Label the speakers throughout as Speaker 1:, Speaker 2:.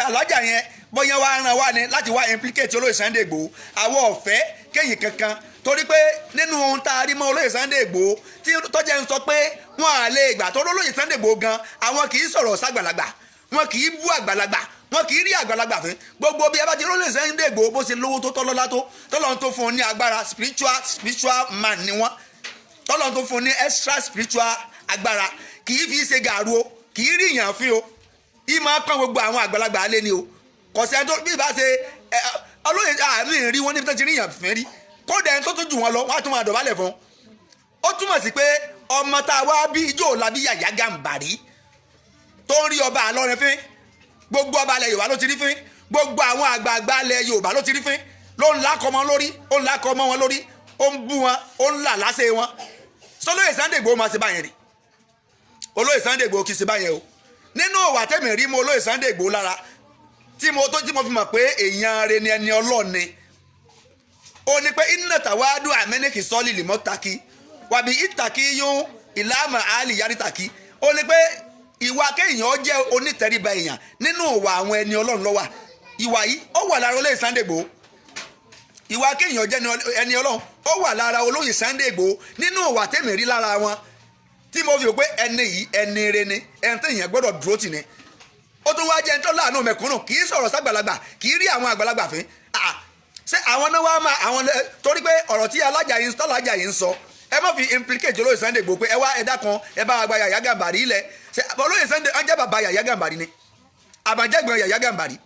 Speaker 1: Alájà yẹn bóyá wàá ràn wá ní láti wá implicate olóyè Sunday Igboho. Àwọn ọ̀fẹ́ kéyìn kankan, torí pé nínú ohun tá a rí mọ́ olóyè Sunday Igboho tí tọ́jà ń sọ pé wọ́n á lè gbà tó olóyè Sunday Igboho gan, àwọn kì í sọ̀rọ̀ sàgbàlagbà, wọn kì í bú àgbàlagbà, wọn kì í rí àgbàlagbà fún. Gbogbo bí ẹ bá ti olóyè Sunday Igboho, bó ṣe lówó tó, tọ́lọ́lá tó, tọ́lọ́run tó fún un ní agbára, spiritual man ni wọ́n, tọ́lọ́run tó fún un ní extra spiritual agbára, kì í fi ṣe gàrú o, kì í rí ìyàn fín o, ìmọ̀ pọ́n gbogbo àwọn àgbàlagbà alẹ́ ni o. Kò sẹ́ni tó bí ìbá ṣe olóyè àmì rí wọn níbi tó ti rí ìyàn fín rí. Kódà ẹni tó tún jù wọn lọ, wọn á tún máa dọ̀bálẹ̀ fún un. Ó túmọ̀ sí pé ọmọ tá a wá bí ijó làbí Yàyà Gàmbàrí tó ń rí ọba Ìlọrin fín, gbogbo ọba ilẹ̀ Yorùbá ló ti rí fín, gbogbo àwọn àgbààgbà ilẹ̀ Yorùbá ló ti rí fín, ló ń lákọ mọ́ lórí, ó ń lákọ mọ́ wọn lórí, ó ń bú wọn, ó ń là láṣẹ wọn. Sọlóyè Sunday Igboho máa ṣe báyẹn ni? Olóyè Sunday Igboho kì í ṣe báyẹn o. Nínú ìwà tẹ̀mí rí mo olóyè Sunday Igboho lára tí mo tó tí mo fi mọ̀ pé èèyàn rẹ ni, ẹni ọlọ́ọ̀ni, ó ní pé iná tàwádùn àmẹ́nìkì sọ́ọ̀lì lè taki wàbí ìtàkì yún ìlàmà àlì yárí tàkì. Ó ní pé ìwà kéèyàn jẹ́ onítẹríba èèyàn, nínú ìwà àwọn ẹni Ọlọ́run ló wà. Ìwà yìí, ó wà lára olóyè Sunday Igboho. Ìwà kéèyàn jẹ́ ẹni Ọlọ́run, ó wà lára olóyè Sunday Igboho. Nínú ìwà tèmi rí lára wọn tí mo fi rò pé ẹni yìí, ẹni re ni, ẹni tí èèyàn gbọ́dọ̀ dúró tì ní. Ó tún wá jẹ́ ẹni tó láàánú mẹ̀kúnnù, kì í sọ̀rọ̀ sàgbàlagbà, kì í rí àwọn àgbàlagbà fín. Ṣé àwọn náà wá máa àwọn torí pé ọ̀rọ̀ tí alájà yìí tọ́lájà yìí ń sọ, ẹ má fi implicate olóyè Sunday Igboho pé ẹ wá, ẹ̀dá kan, ẹ bá gba Yàyà Gàmbàrí ilẹ̀. Ṣé olóyè Sunday ọjọ́ bàbá Yàyà Gàmbàrí ni? Àbàjẹ́gbọ̀n Yàyà Gàmbàrí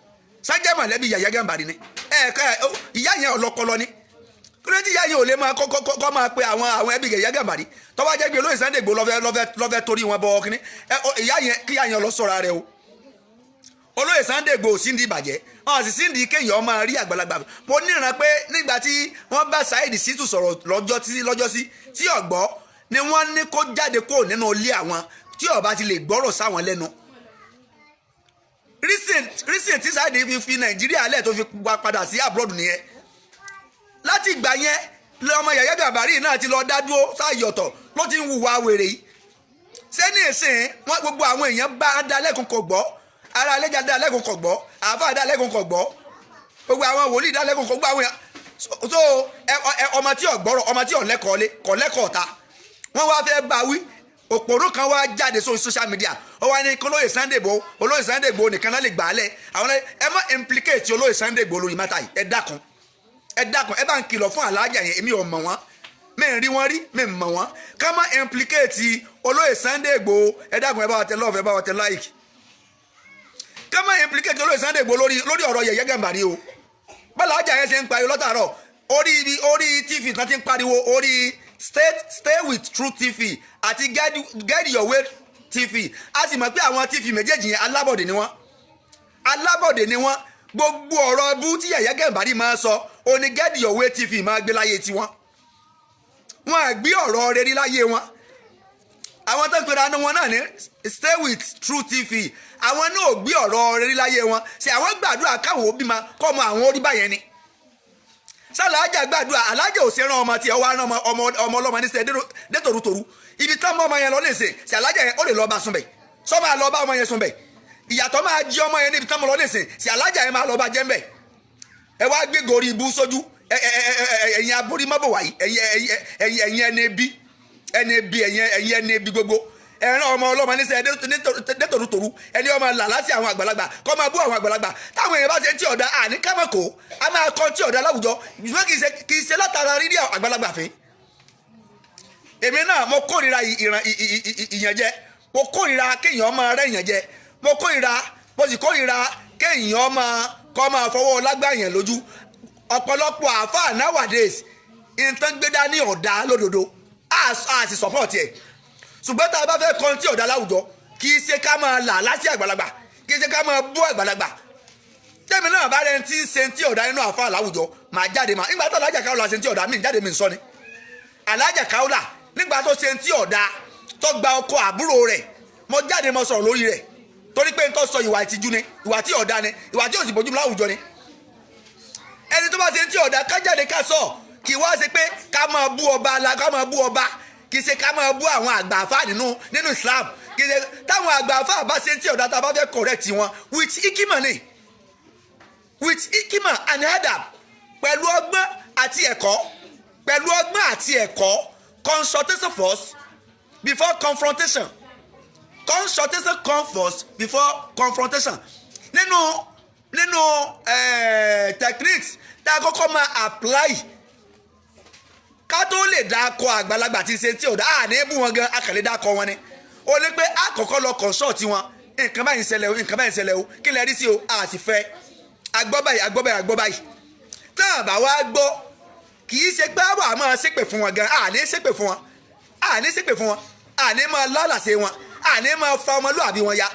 Speaker 1: sájẹ́ mọ̀lẹ́bí Yàyà Gàmbàrí ni? Ẹ ẹ, ìyá yẹn ọlọ́kọlọ ni. Kúrẹ́tì ìyá yẹn ò lè máa kọ́ máa pe àwọn ẹbí Yàyà Gàmbàrí tọ́wọ́ jẹ́ pé olóyè Sunday Igboho lọ́fẹ́ torí wọn bọ kínní. Ìyá yẹn, kí ìyá yẹn lọ sọ̀rọ̀ rẹ o. Olóyè Sunday Igboho sí ní ìbàjẹ́, wọn sì sí ní kéèyàn máa rí àgbàlagbà. Mo níran pé nígbà tí wọ́n bá Saheed Shittu sọ̀rọ̀ lọ́jọ́ sí tí ọ̀gbọ́ ni wọ́n ní kó jáde kó nínú ilé àwọn tí ó bá ti lè gbọ́rọ̀ sáwọn lẹ́nu. Reason tí Saheed fi Nàìjíríà lẹ̀ tó fi padà sí abroad nìyẹn. Láti ìgbà yẹn lọmọ Yàyà Gàmbàrí náà ti lọ dá dúró sáàyè ọ̀tọ̀, ló ti ń hùwà wèrè yìí. Sẹ́ni ìsìn wọn, gbogbo àwọn èèyàn bá dá lẹ́kùn kò gbọ́, ara alẹ́jà dá lẹ́kùn kò gbọ́, àáfàá dá lẹ́kùn kò gbọ́, gbogbo àwọn wòlíì dá lẹ́kùn kò gbọ́, àwọn èèyàn. So ọmọ tí ò gbọ́rọ̀, ọmọ tí ò lẹ́kọ̀ọ́ lé kò lẹ́kọ̀ọ́ ta, wọ́n wá fẹ́ bá wí. Òpònú kan wá jáde sórí social media, ó wá ní kí olóyè Sunday Igboho, olóyè Sunday Igboho nìkan náà lè gbà á lẹ̀. Àwọn ẹ má implicate olóyè Sunday Igboho lórí matter yìí. Ẹ dákun, ẹ dákun, ẹ bá ń kìlọ̀ fún alájà yẹn. Èmi ò mọ̀ wọ́n, mi ń rí wọn rí, mi ń mọ̀ wọ́n. Ká má implicate olóyè Sunday Igboho. Ẹ dákun, ẹ bá wa tẹ love, ẹ bá wa tẹ like. Ká má implicate olóyè Sunday Igboho lórí ọ̀rọ̀ Yẹ̀yẹ́ Gàmbàrí o. Bọ́lá ọjà yẹn ṣe ń pariwo lọ́tàrọ̀, orí ibi orí TV kan ti ń pariwo, orí Stay with Truth TV àti Guide Your Way TV. A sì mọ̀ pé àwọn TV méjèèjì yẹn, alábọ̀dé ni wọ́n, alábọ̀dé ni wọ́n. Gbogbo ọ̀rọ̀ bú tí Yẹ̀yẹ́ Gàmbàrí máa sọ, oní Guide Your Way TV máa gbé láyé tiwọn. Wọn à gbé ọ̀rọ̀ rere láyé wọn. Àwọn tó ń pera wọn náà ní Stay with Truth TV, àwọn náà ò gbé ọ̀rọ̀ rere láyé wọn. Ṣe àwọn gbàdúrà káwọn òbí máa kọ́ ọmọ àwọn orí báyẹn ni? Sálàájà gbàdúrà? Alájà ò ṣe rán ọmọ tí ẹ wá rán ọmọ ọmọ ọlọ́mọ ní sẹ dé tòrútòrú ibi tán mọ́ ọmọ yẹn lọ lè ṣe ṣe. Alájà yẹn, ó lè lọ́ọ́ bá sùn bẹ̀, sọ máa lọ bá ọmọ yẹn sùn bẹ̀? Ìyàtọ̀ máa jí ọmọ yẹn níbi tán mọ́ lọ lè ṣe ṣe. Alájà yẹn máa lọ bá jẹ́ ń bẹ̀. Ẹ wá gbé gorí ibú sójú. Ẹ̀yin aborí mọ́bò wáyé, ẹ̀yin ẹni bí ẹni bí, ẹ̀yin ẹni bí gbogbo ẹ̀ràn ọmọ ọlọ́mọ níṣẹ́ dé tòrútòrú. Ẹni ọmọ làlá sí àwọn àgbàlagbà, kọ́ máa bú àwọn àgbàlagbà. Táwọn èèyàn bá ṣe ń tí ọ̀dà, àní kámọ̀kó a máa kọ́ tí ọ̀dà láwùjọ, ṣùgbọ́n kì í ṣe látara rírí àgbàlagbà fín. Èmi náà, mo kórìíra ìyànjẹ, mo kórìíra kéèyàn máa rẹ́ ìyànjẹ, mo kórìíra, mo sì kórìíra kéèyàn máa kọ́ máa fọwọ́ lágbàyàn lójú. Ọ̀pọ̀lọpọ̀ àáfàá nowadays, nǹkan gbé dání ọ̀dà lódodo, a sì support ẹ̀. Ṣùgbọ́n tá a bá fẹ́ kọ́ tí ọ̀dà láwùjọ, kì í ṣe ká máa là lásì àgbàlagbà, kì í ṣe ká máa bú àgbàlagbà. Tẹ́mi náà bá rẹ̀ ń tí ń ṣe tí ọ̀dà nínú àáfàá láwùjọ, màá jáde. Màá nígbà tó alájà Káwùlà ṣe tí ọ̀dà, mi jáde, mi ń sọ ni. Alájà Káwùlà, nígbà tó ṣe tí ọ̀dà, tó gba ọkọ àbúrò rẹ̀, mo jáde, mo sọ̀rọ̀ lórí rẹ̀, torí pé n tó sọ, ìwà ìtìjú ni, ìwà tí ọ̀dà ni, ìwà tí ò sì bójúmu láwùjọ ni. Ẹni tó bá ṣe tí ọ̀dà, ká jáde, ká sọ. Kì í wá ṣe pé ká máa bú ọba la, ká máa bú ọba, kì í ṣe ká máa bú àwọn àgbà àfáà nínú Islam. Kì í ṣe táwọn àgbà àfáà bá ṣe tí ọ̀dà, tá a bá fẹ́ correct wọn with ikima ni. With hikima and adab, pẹ̀lú ọgbọ́n àti ẹ̀kọ́, pẹ̀lú ọgbọ́n àti ẹ̀kọ́. Consultation first before confrontation. Consultation come first before confrontation. Nínú techniques tá a kọ́kọ́ máa apply ká tó lè dákọ àgbàlagbà tí ń ṣe tí ò dá, àní bú wọn gan, akàlẹ́ dákọ wọn ni. Ó ní pé àkọ́kọ́ lọ consult wọn: nǹkan báyìí ń ṣẹlẹ̀ o, nǹkan báyìí ń ṣẹlẹ̀ o, kí lẹ rí sí o? A sì fẹ́ agbọ́ báyìí, agbọ́ báyìí, agbọ́ báyìí. Tá a bá wá gbọ́, kì í ṣe pé àwọn àmọ́ ṣépè fún wọn gan. Àní ṣépè fún wọn, àní ṣépè fún wọn, àní máa lálàsẹ wọn, àní máa fa ọmọlúàbí wọn ya.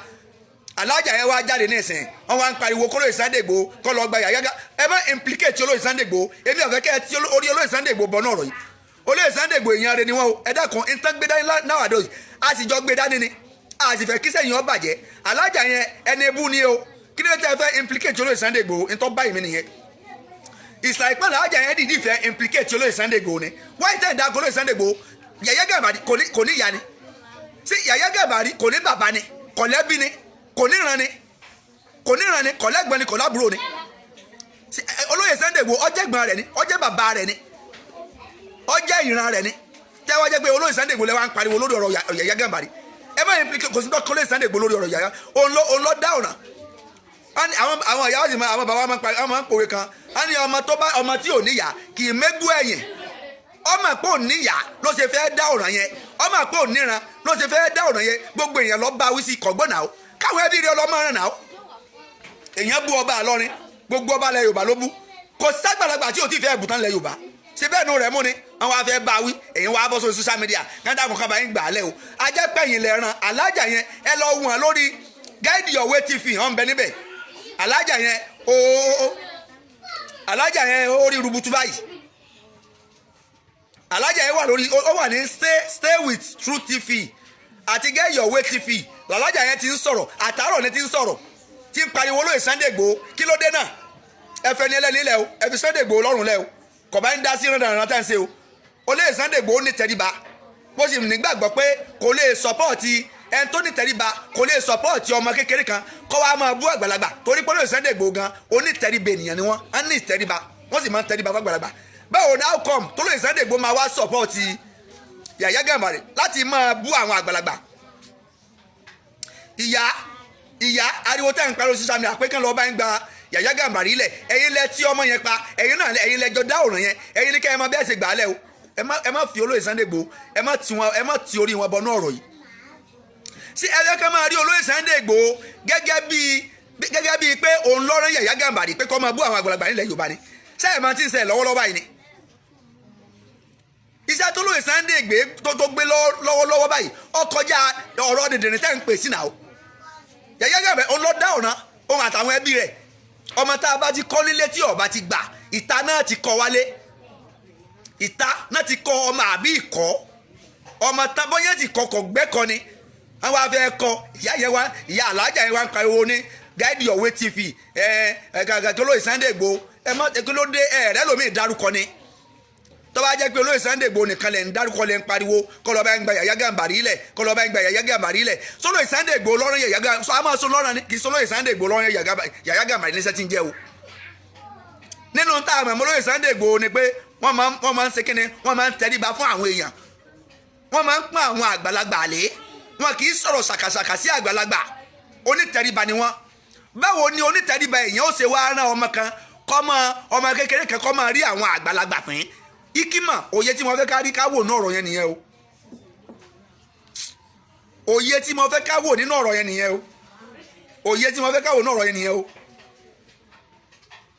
Speaker 1: Alájà yẹn wá jáde nísìnyí, wọn wá ń pariwo kólóyè Sunday Igboho kọ́ lọ gba yàgá. Ẹ má implicate olóyè Sunday Igboho. Èmi ò fẹ́ kẹ́ ẹ ti orí olóyè Sunday Igboho bọ̀ náà ọ̀rọ̀ yìí. Olóyè Sunday Igboho, èèyàn rẹ ni wọn o. Ẹ dákun, nǹkan gbé dání nowadays, a sì jọ gbé dání ni, a sì fẹ́ kí sẹ́yìn ó bàjẹ́. Alájà yẹn, ẹni ebú ni o. Kí ló dé tẹ́ ẹ fẹ́ implicate olóyè Sunday Igboho? Ntọ́ báyìí mi nìyẹn. It's like pé alájà yẹn dìídì fẹ́ implicate olóyè Sunday Igboho ni. Wáyé tẹ́ ẹ̀ dá olóyè Sunday Igboho? Yàyà Gàmbàrí kò ní ìyá ni? Sí Yàyà Gàmbàrí kò ní bàbá ni? Kò lẹ́bí ni? Kò níran ni? Kò níran ni? Kò lẹ́gbọ́n ni? Kò lábúrò ni? Olóyè Sunday Igboho, ó jẹ́ ẹ̀gbọ́n rẹ̀ ni? Ó jẹ́ bàbá rẹ̀ ni? Ó jẹ́ ìran rẹ̀ ni? Tẹ́wọ́ jẹ́ pé olóyè Sunday Igboho lẹ́ wá ń pariwo lórí ọ̀rọ̀ Yàyà Gàmbàrí. Ẹ má implicate. Kò sí tó olóyè Sunday Igboho lórí ọ̀rọ̀ Yàyà. Òun ló dá ọ̀nà. Àwọn ìyá wa sì máa, àwọn bàbá wa máa ń parí, àwọn máa ń pòwe kan á ní ọmọ tó bá ọmọ tí ò níyà kì í mégún ẹ̀yìn. Ọmọ pé ò níyà ló ṣe fẹ́ dá ọ̀ràn yẹn, ọmọ pé ò níran ló ṣe fẹ́ dá ọ̀ràn yẹn. Gbogbo èèyàn lọ bá wí sí kọ̀gbọ́n náà, káwọn ẹbí rí ọlọ́mọ rẹ̀ náà. Èèyàn bú ọba àlọ́rin, gbogbo ọba ilẹ̀ Yorùbá ló bú. Kò ságbàlagbà tí ò tí fẹ́ bùtán ilẹ̀ Yorùbá ṣe bẹ́ẹ̀ nù rẹ̀ mú ni. Àwọn afẹ́ bá wí, èyí wá bọ́ sórí social media kẹ́ńtà kò kábàá yín gbà á lẹ̀ o. Ajẹ́pẹ̀yìn lẹ̀ ran alájà yẹn. Ẹ lọ wọ̀n lórí Guide Your Way TV hàn bẹ níbẹ̀. Alájà yẹn ooo, alájà yẹn ó rí rubutu báyìí. Alájà yẹn wà lórí, ó wà ní Stay with Truth TV àti Guide Your Way TV làlájà yẹn ti ń sọ̀rọ̀. Àtàárọ̀ ni ti ń sọ̀rọ̀, ti ń pariwo lóye Sunday Igboho. Kí ló dé náà? Ẹ fẹ́ ní ẹlẹ́ni lẹ̀ o. Ẹ fi Sunday Igboho lọ́rùn lẹ̀ o. Kò bá ń dá sí ìrìnàrìnà tá à ń ṣe o. Olóyè Sunday Igboho ní tẹríba, bó sì nígbàgbọ́ pé kò lè support ẹni tó ní tẹríba, kò lè support ọmọ kékeré kan kọ́ wa máa bú àgbàlagbà, torí pé olóyè Sunday Igboho gan onítẹríba ènìyàn ni wọ́n á ní ìtẹríba, wọ́n sì máa ń tẹríba fàgbàlagbà. Báwo ni, how come tó lóyè Sunday Igboho máa wá support Yàyà Gàmbàrí láti máa bú àwọn àgbàlagbà? Ìyá ìyá, ariwo tẹ́ ń pariwo sísá mi àpé kán lọ́ọ́ bá ń gba Yàyà Gàmbàrí lẹ̀. Ẹ̀yin lẹ tí ọmọ yẹn pa, ẹ̀yin náà, ẹ̀yin lẹjọ dá ọ̀ràn yẹn. Ẹ̀yin ní kẹ́ ẹ má bẹ́ẹ̀ ṣe gbà á lẹ̀ o. Ẹ má fi olóyè Sunday Igboho, ẹ má ti wọn, ẹ má ti orí wọn bọnú ọ̀rọ̀ yìí. Sí ẹ fẹ́ ká máa rí olóyè Sunday Igboho gẹ́gẹ́ bíi pé òun lọ́rọ̀ Yàyà Gàmbàrí pé kó máa bú àwọn àgbàlagbà nílẹ̀ Yorùbá ni? Sẹ́yìn máa ti ń ṣẹlẹ̀ lọ́wọ́lọ́wọ́ báyìí ni? Iṣẹ́ tó lóye Sunday gbé tó gbé lọ́wọ́lọ́wọ́ báyìí, ó kọjá ọ̀rọ̀ dìndìnrín tẹ́ ń pè sí náà o. Yàyà Gàmbàrí, òun ló dá ọ̀nà, òun àtàwọn ẹbí rẹ̀. Ọmọ tá a bá ti kọ́ nílé tí ọba ti gbà, ìta náà ti kọ́ wálé, ìta náà ti kọ́ ọmọ àbí ìkọ́ ọmọ tá bóyá ti kọkọ̀ gbẹ́kọ ni wọ́n wá fẹ́ kọ́. Ìyá yẹn wá, ìyá alájà yẹn wá ń pariwo ní Guide Your Way TV. Ẹ ẹ gàgà tó lóye Sunday Igboho, ẹ má kí ló dé? Ẹ rẹ lómi ìdárúkọ ni. Tó bá jẹ́ pé olóyè Sunday Igboho nìkan lẹ̀ ń dárúkọ, lẹ̀ ń pariwo kọ́ lọ́ọ́ bá ń gba Yàyà Gàmbàrí lẹ̀, kọ́ lọ́ọ́ bá ń gba Yàyà Gàmbàrí lẹ̀, sọlóyè Sunday Igboho lọ́rùn Yàyà Gàmbàrí sọ, a máa sọ lọ́rùn ni. Kì í sọlóyè Sunday Igboho lọ́rùn Yàyà Gàmbàrí níṣẹ́ tí ń jẹ́ o. Nínú tá a mọ̀ mọ́ olóyè Sunday Igboho ni pé wọ́n máa ń ṣe kíni, wọ́n máa ń tẹríba fún àwọn èèyàn, wọ́n máa ń pọ́n àwọn àgbàlagbà lé, wọn kì í sọ̀rọ̀ ṣàkàṣàkà sí àgbàlagbà, onítẹríba ni wọ́n. Báwo ni onítẹríba èèyàn ó ṣe wá rán ọmọ kan kọ́ mọ, ọmọ kékeré kan kọ́ máa rí àwọn àgbàlagbà fín? Ikima òye tí mo fẹ́ ká rí ká wò nínú ọ̀rọ̀ yẹn nìyẹn o. Òye tí mo fẹ́ ká wò nínú ọ̀rọ̀ yẹn nìyẹn o. Òye tí mo fẹ́ ká wò nínú ọ̀rọ̀ yẹn nìyẹn o.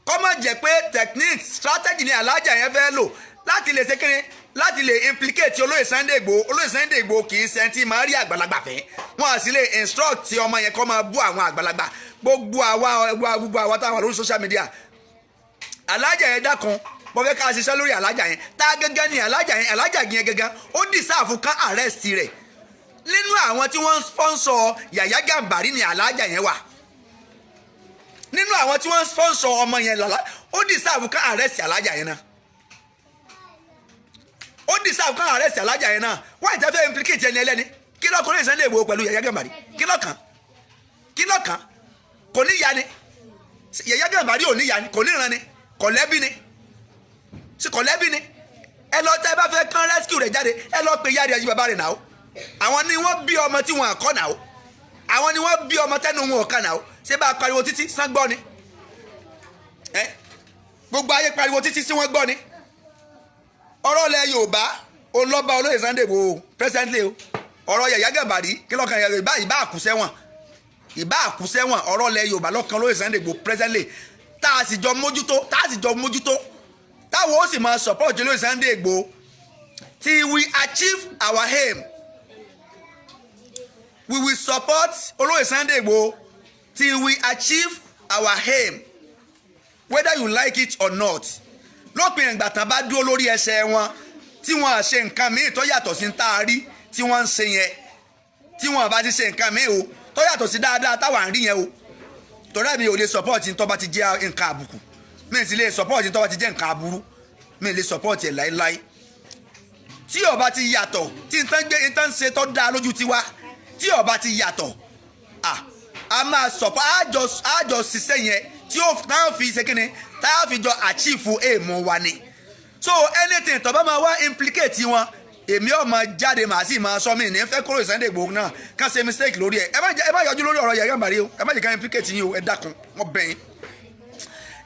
Speaker 1: Kọ́ má jẹ́ pé technique, strategy ni alájà yẹn fẹ́ lò láti lè ṣe kíni, láti lè implicate olóyè Sunday Igboho. Olóyè Sunday Igboho kì í ṣe tí máa rí àgbàlagbà fẹ́, wọn à sì lè instruct ọmọ yẹn kó máa bú àwọn àgbàlagbà. Gbogbo àwa táwọn lórí social media, alájà yẹn, dákun, mo fẹ́ ká ṣiṣẹ́ lórí alájà yẹn. Tá a gẹ́gẹ́ ni alájà yẹn, alájà yẹn gẹ́gẹ́ ó deserve ká arrest rẹ̀. Nínú àwọn tí wọ́n ń sponsor Yàyà Gàmbàrí ni alájà yẹn wà. Nínú àwọn tí wọ́n ń sponsor ọmọ yẹn lọ́la, ó deserve ká arrest alájà yẹn náà. Ó deserve ká arrest alájà yẹn náà. Wọ́n ìtẹ́ fẹ́ implicate ẹni ẹlẹ́ni. Kí lọ́kùnrin Sunday Igboho pẹ̀lú Yàyà Gàmbàrí? Kí lọ́kàn? Kí lọ́kàn? Kò ní ya ni. Yàyà Gàmbàrí ò níyà ni? Kò níran ni? Kò lẹ́bí ni? Ṣe kò lẹ́bí ni? Ẹ lọ, tẹ́ ẹ bá fẹ́ kán rescue rẹ̀ jáde, ẹ lọ pe yára ẹjí bàbá rẹ̀ náà. Àwọn ni wọ́n bí ọmọ tí wọ́n àkọ́ náà. Àwọn ni wọ́n bí ọmọ tẹ́nu wọn ò kà náà. Ṣé bá a pariwo títí sán gbọ́ ni? Ẹ gbogbo ayé pariwo títí sí wọ́n gbọ́ ni. Ọ̀rọ̀ ilẹ̀ Yorùbá olọ́ba olóyè Sunday Igboho presently o. Ọ̀rọ̀ Yàyà Gàmbàrí, kí lọ́kàn Yàyà? Ìbá àkú sẹ́wọ̀n, ìbá àkú sẹ́wọ̀n. Ọ̀rọ̀ ilẹ̀ Yorùbá lọ́kàn olóyè Sunday Igboho presently, tá a sì jọ mójútó, tá a sì jọ mójútó, táwọn ó sì máa support olóyè Sunday Igboho till we achieve our aim. We will support olóyè Sunday Igboho till we achieve our aim, whether you like it or not. Lópin ìgbà tán bá dúró lórí ẹsẹ̀ wọn, tí wọ́n á ṣe nǹkan míì tó yàtọ̀ sí tá a rí tí wọ́n ń ṣe yẹn, tí wọ́n bá ti ṣe nǹkan míì o tó yàtọ̀ sí dáadáa táwa ń rí yẹn o, torí mi ò lè support tó bá ti jẹ́ nǹkan àbùkù. Mi sì lè support tó bá ti jẹ́ nǹkan aburú. Mi lè support ẹ̀ láéláé. Tí ó bá ti yàtọ̀ tí nǹkan gbé, nǹkan ṣe tó dáa lójú tiwa, tí ó bá ti yàtọ̀, a máa support, àjọ ṣiṣẹ́ yẹn tí ó táwọn fi ṣe kíni, táwọn fi jọ achieve aim wa ni. So anything tó bá máa wá implicate wọn, èmi ò máa jáde, màá sì máa sọ. Mí ní fẹ́ kúrò Sunday Igboho náà kàn ṣe mistake lórí ẹ̀. Ẹ má yọjú lórí ọ̀rọ̀ Yàyà Gàmbàrí o. Ẹ má jẹ́ ká implicate yín o. Ẹ dákun, wọ́n bẹ̀ yín,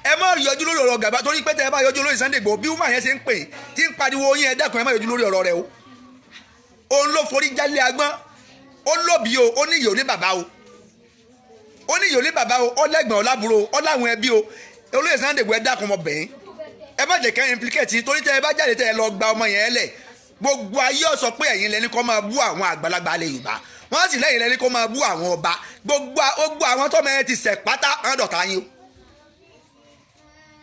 Speaker 1: ẹ má yọjú lórí ọ̀rọ̀ Gàmbá, torí pé tẹ́ ẹ bá yọjú lórí Sunday Igboho, bí woman yẹn ṣe ń pè tí ń pariwo yín, ẹ dákun, ẹ má yọjú lórí ọ̀rọ̀ rẹ o. Òun ló forí jálé agbọ́n. Ó lóbi o, ó níyì, ó ní bàbá o, ó níyì, ó ní bàbá o, ó lẹ́gbọ̀n, ó lábúrò, ó láwọn ẹbí o. Olóyè Sunday Igboho, ẹ dákun, mo bẹ̀ yín, ẹ má jẹ́ kẹ́ implicate yín, torí tẹ́ ẹ bá jáde, tẹ́ ẹ lọ gba ọmọ yẹn lẹ̀, gbogbo ayé ó sọ pé ẹ̀yin lẹni kó máa bú àwọn àgbàlagbà alẹ́ Yorùbá. Wọ́n sì lẹ́yìn lẹni kó máa bú àwọn ọba. Gbogbo àwọn tọ́mọ ẹ ti ṣẹ̀ pátá, wọ́n dọ̀tá yín o,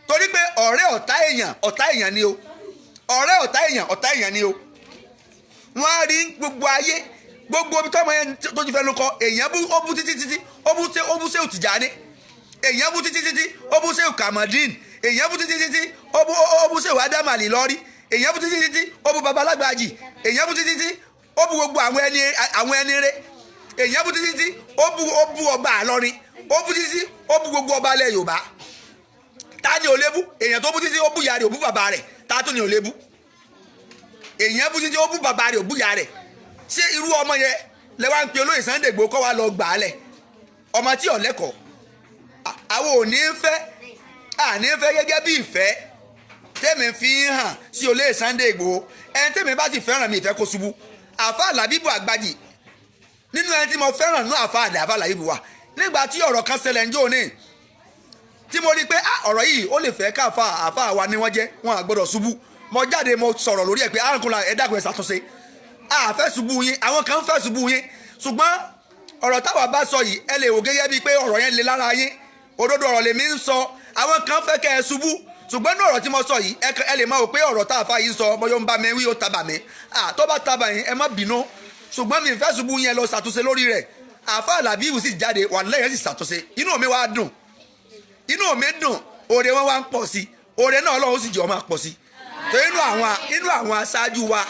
Speaker 1: torí pé ọ̀rẹ́ ọ̀tá èèyàn, ọ̀tá èèyàn ni o. Ọ̀rẹ́ ọ̀tá èèyàn, ọ̀tá èèyàn ni o. Wọ́n á rí gbogbo ayé, gbogbo ibi tọ́mọ yẹn tó ti fẹ́ ló kọ èèyàn bú. Ó bú títí títí, ó bú Ṣéhù Tìjàní. Èèyàn bú títí títí, ó bú Ṣéhù Kàmọ́dín. Èèyàn bú títí títí, ó bú Ṣéhù Ádámù Àlìlọ́rí. Èèyàn bú títí títí, ó bú Babalágbàjì. Èèyàn bú títí títí, ó bú gbogbo àwọn ẹni rẹ̀. Èèyàn bú títí títí, ó bú ọba Àlọrin. Ó bú títí, ó bú gbogbo ọba ilẹ̀ Yorùbá. Ta ni ò lè bú? Èèyàn tó bú títí, ó bú ìyá rẹ̀, ó bú bàbá rẹ̀, ta tó ni ò lè bú? Èèyàn bú títí, ó bú bàbá rẹ̀, ó bú ìyá rẹ̀. Ṣé irú ọmọ yẹn lẹ wá ń pe olóyè Sunday Igboho kọ́ wa lọ gbà á lẹ̀? Ọmọ tí ò lẹ́kọ̀ọ́, àwọn ò ní fẹ́, àní fẹ́. Gẹ́gẹ́ bí ìfẹ́ tèmi fi ń hàn sí olóyè Sunday Igboho, ẹni tèmi bá sì fẹ́ràn mi, ìfẹ́ kó ṣubú. Àfa Làbíbù Àgbàjì, nínú ẹni tí mo fẹ́ràn nú àfa àdé, àfa Làbíbù wà. Nígbà tí ọ̀rọ̀ kan ṣẹlẹ̀ ń jó ní tí mo rí i pé ọ̀rọ̀ yìí ó lè fẹ́ káfa àfa wa ni wọ́n jẹ́, wọn à gbọ́dọ̀ ṣubú. Mo jáde, mo sọ̀rọ̀ lórí ẹ̀ pé àrùnkùnlá, ẹ dákun, ẹ ṣàtúnṣe. A fẹ́ ṣubú yín, àwọn kan fẹ́ ṣubú yín, ṣùgbọ́n ọ̀rọ̀ táwa bá sọ yìí, ẹ lè wò gẹ́gẹ́ bíi pé ọ̀rọ̀ yẹn le lára yín. Òdodo ọ̀rọ̀ lèmi ń sọ. Àwọn kan fẹ́ kẹ́ ẹ ṣubú, ṣùgbọ́n ní ọ̀rọ̀ tí mo sọ yìí, ẹ lè máa wò pé ọ̀rọ̀ tá a fa yìí sọ, bọ́yọ̀ ń bá mi wí, ó tabà mí. Tó bá tabà yín, ẹ má bínú, ṣùgbọ́n mi fẹ́ ṣubú yẹn, lọ ṣàtúnṣe lórí rẹ̀. Àfa Làbíbù sì jáde wà lẹ́yìn, sì ṣàtúnṣe. Inú mi wá dùn, inú mi dùn. Oore wọn wá ń pọ̀ sí, oore náà Ọlọ́run sì jẹ́ ọ máa pọ̀ sí, torí inú àwọn aṣáájú wa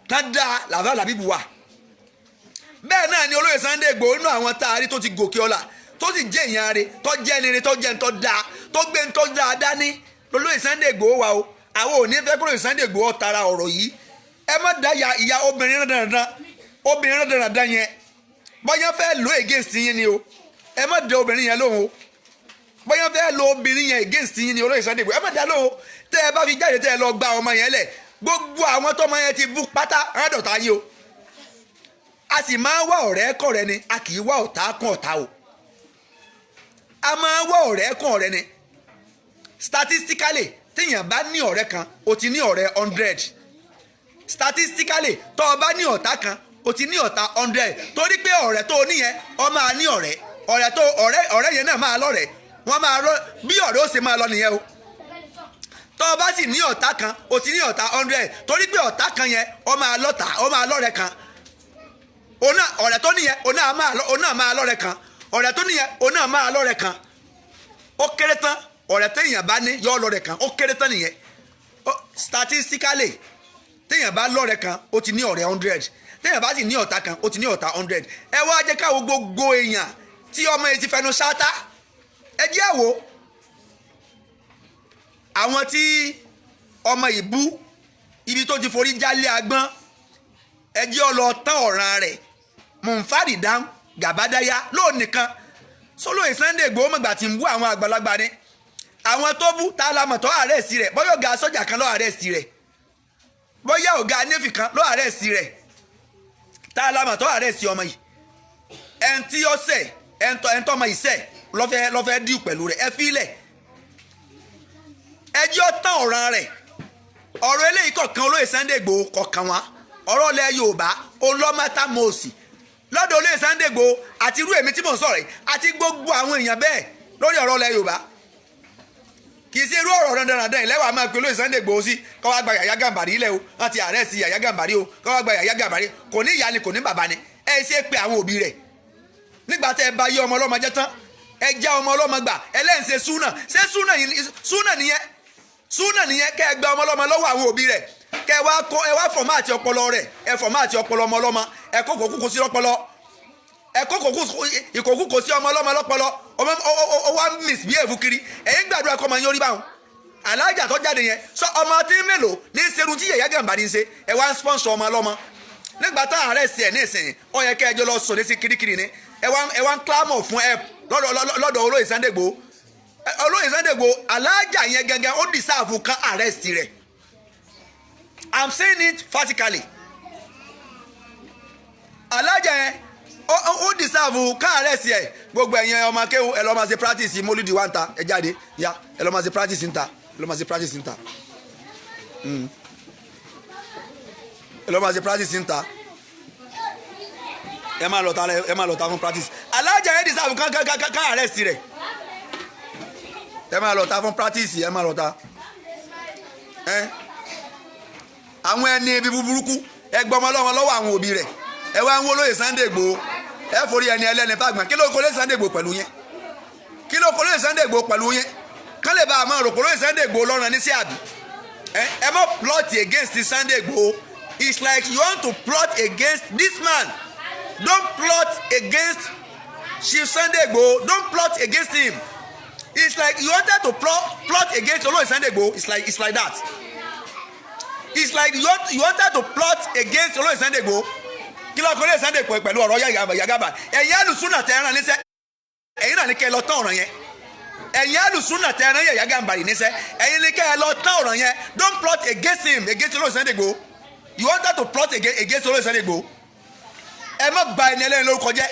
Speaker 1: tán dá làbá Làbíbù wa. Bẹ́ẹ̀ náà ni olóyè Sunday Igboho, inú àwọn tá a rí tó ti gòkè ọ̀la, tó sì jẹ́ èèyàn rẹ̀, tó jẹ́ ẹni rẹ̀, tó jẹ́ ntọ́ dáa, tó gbé ntọ́ dáa dání lolóyè Sunday Igboho wa o. Àwọn ò ní fẹ́ kó lóyè Sunday Igboho tara ọ̀rọ̀ yìí. Ẹ má dá ya ìyá obìnrin dandan, obìnrin dandan yẹn, bóyá fẹ́ lo against yín ni o. Ẹ má dá obìnrin yẹn lóhùn o. Bóyá fẹ́ lo obìnrin yẹn against yín ni. Olóyè Sunday Igboho, ẹ má dá lóhùn o. Tẹ́ ẹ bá fi jáde, tẹ́ ẹ lọ gba ọmọ yẹn lẹ̀, gbogbo àwọn tọmọ yẹn ti bú pátá, rádọ̀tà yín o. A sì máa ń wá ọ̀rẹ́ kọ̀rẹ́ ni, a kì í wá ọ̀tá kún ọ̀tá o. A máa ń wá ọ̀rẹ́ kún ọ̀rẹ́ ni. Statistically, téèyàn bá ní ọ̀rẹ́ kan, o ti ní ọ̀rẹ́ 100. Statistically, tó o bá ní ọ̀tá kan, o ti ní ọ̀tá 100, torí pé ọ̀rẹ́ tó o ní yẹn, ọ máa ní ọ̀rẹ́, ọ̀rẹ́ tó ọ̀rẹ́ ọ̀rẹ́ yẹn náà máa lọ́rẹ̀ẹ́, wọ́n máa rọ bí ọ̀rẹ́ ó ṣe máa lọ nìyẹn o. Tó o bá sì ní ọ̀tá kan, o ti ní ọ̀tá 100, torí pé ọ̀tá kan yẹn, ọ máa lọ́tà, ọ máa lọ́rẹ́ kan. Òun náà, ọ̀rẹ́ tó níyẹn, òun náà máa lọ́rẹ́ kan. Ọ̀rẹ́ tó níyẹn, òun náà máa lọ́rẹ́ kan. Ó kéré tán, ọ̀rẹ́ téèyàn bá ní yọ lọ́rẹ́ kan, ó kéré tán nìyẹn. Statistically, téèyàn bá lọ́rẹ́ kan, ó ti ní ọ̀rẹ́ 100. Téèyàn bá sì ní ọ̀tá kan, ó ti ní ọ̀tá 100. Ẹ wá jẹ́ káwọn gbogbo èèyàn tí ọmọ yìí ti fẹnu ṣáátá. Ẹ jẹ́ àwò àwọn tí ọmọ ìbú ibi tó ti forí jálé agbọ́n. Ẹ jẹ́ ọ lọ tán ọ̀ràn rẹ̀ mùnfàdìdán gàbádáyà lónìkan. Sólóyè Sunday Igboho mọ̀gbà tí ń bú àwọn àgbàlagbà ni. Àwọn tó bú tá a la mọ̀ tó arrest rẹ̀, bóyá ọ̀gá sọ́jà kan ló arrest rẹ̀, bóyá ọ̀gá navy kan ló arrest rẹ̀, tá a la mọ̀ tó arrest ọmọ yìí. Ẹn tí ó ṣẹ̀, ẹn tó ọmọ yìí ṣẹ̀ lọ́fẹ́ díù pẹ̀lú rẹ̀. Ẹ fílẹ̀, ẹ jẹ́ ó tán ọ̀ràn rẹ̀. Ọ̀rọ̀ eléyìí kọ̀ọ̀kan olóyè Sunday Igboho kọ̀ọ̀kan wa. Ọ̀rọ̀ ilẹ̀ Yorùbá olọ́mọ́tà mọ́ọ̀sì lọ́dọ̀ olóyè Sunday Igboho àti irú èmi tí mò ń sọ̀rọ̀ yìí àti gbogbo àwọn èèyàn bẹ́ẹ̀ lórí ọ̀rọ̀ ilẹ̀ Yorùbá. Kì í ṣe irú ọ̀rọ̀ dandandandan ìlẹ́wàá máa pe olóyè Sunday Igboho sí kọ́ wá gba Yàyà Gàmbàrí ilẹ̀ o. Wọ́n ti arrest Yàyà Gàmbàrí o, kọ́ wá gba Yàyà Gàmbàrí. Kò ní ìyá ni, kò ní bàbá ni. Ẹ ṣe pé àwọn òbí rẹ̀ nígbà tẹ́ ẹ bá yé ọmọ ọlọ́mọ jẹ́ tán, ẹ já ọmọ ọlọ́mọ gbà, ẹ lẹ́yìn ṣe súnà. Ṣé súnà súnà nìyẹn? Súnà nìyẹn, kẹ́ ẹ gba ọmọ ọlọ́mọ lọ́wọ́ àwọn òbí rẹ̀, kẹ́ ẹ wá kó ẹ wá format ọpọlọ rẹ̀, ẹ format ọpọlọ ọmọ ọlọ́mọ, ẹ kó kòkúkò sí ọpọlọ, ẹ kó ìkòkúkò sí ọmọ ọlọ́mọ lọ́pọlọ. Ọmọ ó wá misbehave kiri. Ẹ̀yin gbàdúrà kọ́ ọmọ yín orí báwọn alájà tó jáde yẹn sọ. Ọmọ tí mélòó ní serun tí Yàyà Gàmbàrí ń ṣe? Ẹ wá ń sponsor ọmọ ọlọ́mọ nígbà tá àárẹ̀ sí ẹ̀ ní ìsìn. Ó yẹ kẹ́ ẹ jọ lọ sọ ní sí kirikiri ni. Ẹ wá ń clamor fún help lọ́dọ̀ olóyè Sunday Igboho. Olóyè Sunday Igboho, alájà yẹn gangan ó deserve kan arrest rẹ̀. I'm saying it vertically. Alájà yẹn ó deserve kan arrest ẹ̀. Gbogbo ẹ̀yin ọmọ akéwù, ẹ lọ́ọ́ máa ṣe practice mólúdi wa ń ta. Ẹ jáde ya, ẹ lọ́ọ́ máa ṣe practice ń ta, ẹ lọ́ọ́ máa ṣe practice ń ta. Ẹ lọ́ọ́ máa ṣe practice ń ta. Ẹ máa lọ ta, ẹ máa lọ ta fún practice. Alájà yẹn deserve kan arrest rẹ̀. Ẹ máa lọ ta fún practice, ẹ máa lọ ta. Ẹ àwọn ẹni ibi burúkú, ẹ gbọmọ lọ́wọ́ lọ́wọ́ àwọn òbí rẹ̀, ẹ wá ń wó lóye Sunday Igboho. Ẹ forí ẹni ẹlẹ́ni fàgbọ́n. Kí ló kó lóye Sunday Igboho pẹ̀lú yẹn? Kí ló kó lóye Sunday Igboho pẹ̀lú yẹn? Kán lè bá a máa rò kó lóye Sunday Igboho lọ́rùn ní sí àbí? Ẹ má plot against Sunday Igboho. It's like you want to plot against this man. Don't plot against Chief Sunday Igboho. Don't plot against him. It's like you wanted to plot against Olóyè Sunday Igboho. It's like that. It's like you wanted to plot against Olóyè Sunday Igboho. Kí ló kọ́ olóyè Sunday Igboho pẹ̀lú ọ̀rọ̀ Yàgàbà? Ẹ̀yin alùsùnà tẹ̀ ẹ̀ràn níṣẹ́, ẹ̀yin náà ní kẹ́ ẹ lọ tán ọ̀ràn yẹn. Ẹ̀yin alùsùnà tẹ̀ ẹ̀ràn Yàyà Gàmbàrí níṣẹ́, ẹ̀yin ní kẹ́ ẹ lọ tán ọ̀ràn yẹn. Don't plot against him, against Olóyè Sunday Igboho. You wanted to plot against Olóyè Sunday Igboho. Ẹ má bà ẹni ẹlẹ́ni lórúkọ jẹ́.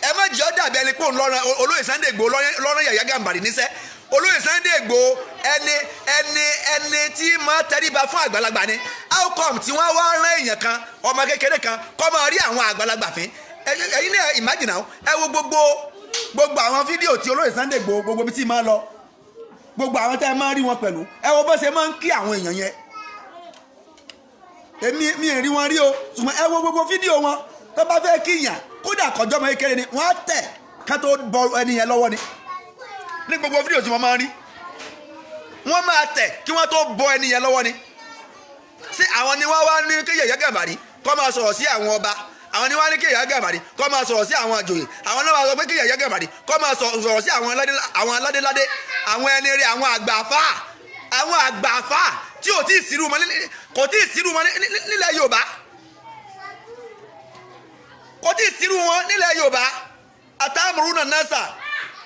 Speaker 1: Ẹ má jẹ́ ọ́ dàbí ẹni pé òun lọ́rọ̀ olóyè Sunday Igboho lọ́rọ̀ Yàyà Gàmbàrí níṣẹ́. Olóyè Sunday Igboho, ẹni tí máa tẹríba fún àgbàlagbà ni. How come tí wọ́n wá rán èèyàn kan, ọmọ kékeré kan, kọ́ máa rí àwọn àgbàlagbà fín? Ẹ̀yin náà imagine now. Ẹ wo gbogbo àwọn fídíò tí olóyè Sunday Igboho, gbogbo ibi tí máa lọ, gbogbo àwọn tẹ́ ẹ máa rí wọn pẹ̀lú, ẹ wo bó ṣe máa ń kí àwọn èèyàn yẹn. Èmi mi ì rí wọn rí o, ṣùgbọ́n ẹ wo gbogbo fídíò wọn, tó bá fẹ́ kíyàn, kódà kọjọ́ ọmọ kékeré ni, wọ́n á tẹ̀ ká tó bọ ẹni yẹn lọ́wọ́ ni. Ní gbogbo fídíò tí wọ́n máa ń rí, wọ́n máa tẹ̀ kí wọ́n tó bọ ẹni yẹn lọ́wọ́ ni. Sí àwọn ni wọ́n wá ní kí Yàyà Gàmbàrí kó máa sọ̀rọ̀ sí àwọn ọba? Àwọn ni wọ́n ní kí Yàyà Gàmbàrí kó máa sọ̀rọ̀ sí àwọn àjòyè? Àwọn náà wá sọ pé kí Yàyà Gàmbàrí kó máa sọ̀rọ̀ sí àwọn aládéládé, àwọn ẹni rere, àwọn àgbààfà, àwọn àgbààfà tí ò tí ì sírú wọn, kò tí ì sírú wọn nílẹ̀ Yorùbá, kò tí ì sírú wọn nílẹ̀ Yorùbá. أتأمرون الناس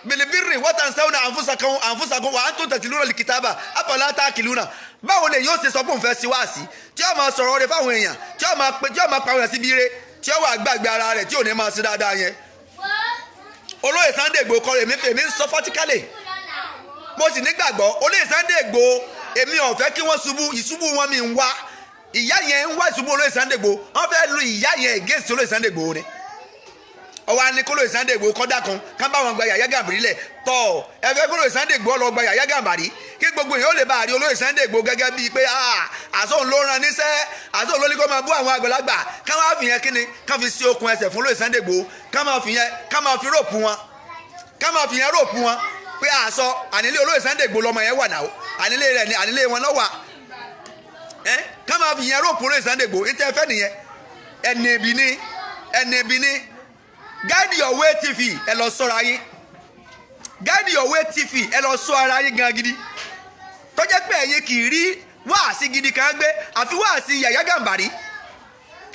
Speaker 1: بالبر وتنسون أنفسكم وأنتم تتلون الكتاب أفلا تعقلون. Báwo lè yóò ṣe sọ fún òun fẹ́ sí wáàsí tí ó máa sọ̀rọ̀ rẹ̀ fáwọn èèyàn, tí ó máa pa àwọn èèyàn síbi ire, tí ó wà gbàgbé ara rẹ̀, tí ò ní máa ṣe dáadáa yẹn? Olóyè Sunday Igboho kọ́. Èmi ń sọ fọ́tíkálẹ̀, mo sì nígbàgbọ́ olóyè Sunday Igboho. Èmi ò fẹ́ kí wọ́n ṣubú. Ìṣubú wọn mi ń wá. Ìyá yẹn ń wá ìṣubú olóyè Sunday Igboho. Wọ́n fẹ́ lu ìyá yẹn against olóyè Sunday Igboho ni. Ọwọ́ á ní kólóyè Sunday Igboho kọ́dà kan kán bá wọn gba Yàyà Gàmbàrí lẹ̀ tọ́. Ẹ fẹ́ kólóyè Sunday Igboho lọ gba Yàyà Gàmbàrí kí gbogbo èèyàn ó lè bá àrí olóyè Sunday Igboho gẹ́gẹ́ bíi pé àsóhun ló rán níṣẹ́, àsóhun ló ní kó máa bú àwọn àgbàlagbà. Ká máa fi yẹn kíni, ká fi sí okùn ẹsẹ̀ fún olóyè Sunday Igboho, ká máa fi yẹn, ká máa fi rope wọn, ká máa fi yẹn rope wọn pé àṣọ ànílé olóyè Sunday Igboho lọmọ yẹn wà náà, ànílé rẹ̀ ni, ànílé wọn náà wà. Ẹ ká máa fi yẹn rope olóyè Sunday Igboho. Ní tẹ́ fẹ́ nìyẹn. Ẹni ibi ní, ẹni ibi ní. Guide Your Way TV, ẹ lọ sọ́ra yín. Guide Your Way TV, ẹ lọ sọ ara yín gan gidi, tó jẹ́ pé ẹ̀yin kì í rí wáàsí gidi kan gbé, àfi wáàsí Yàyà Gàmbàrí,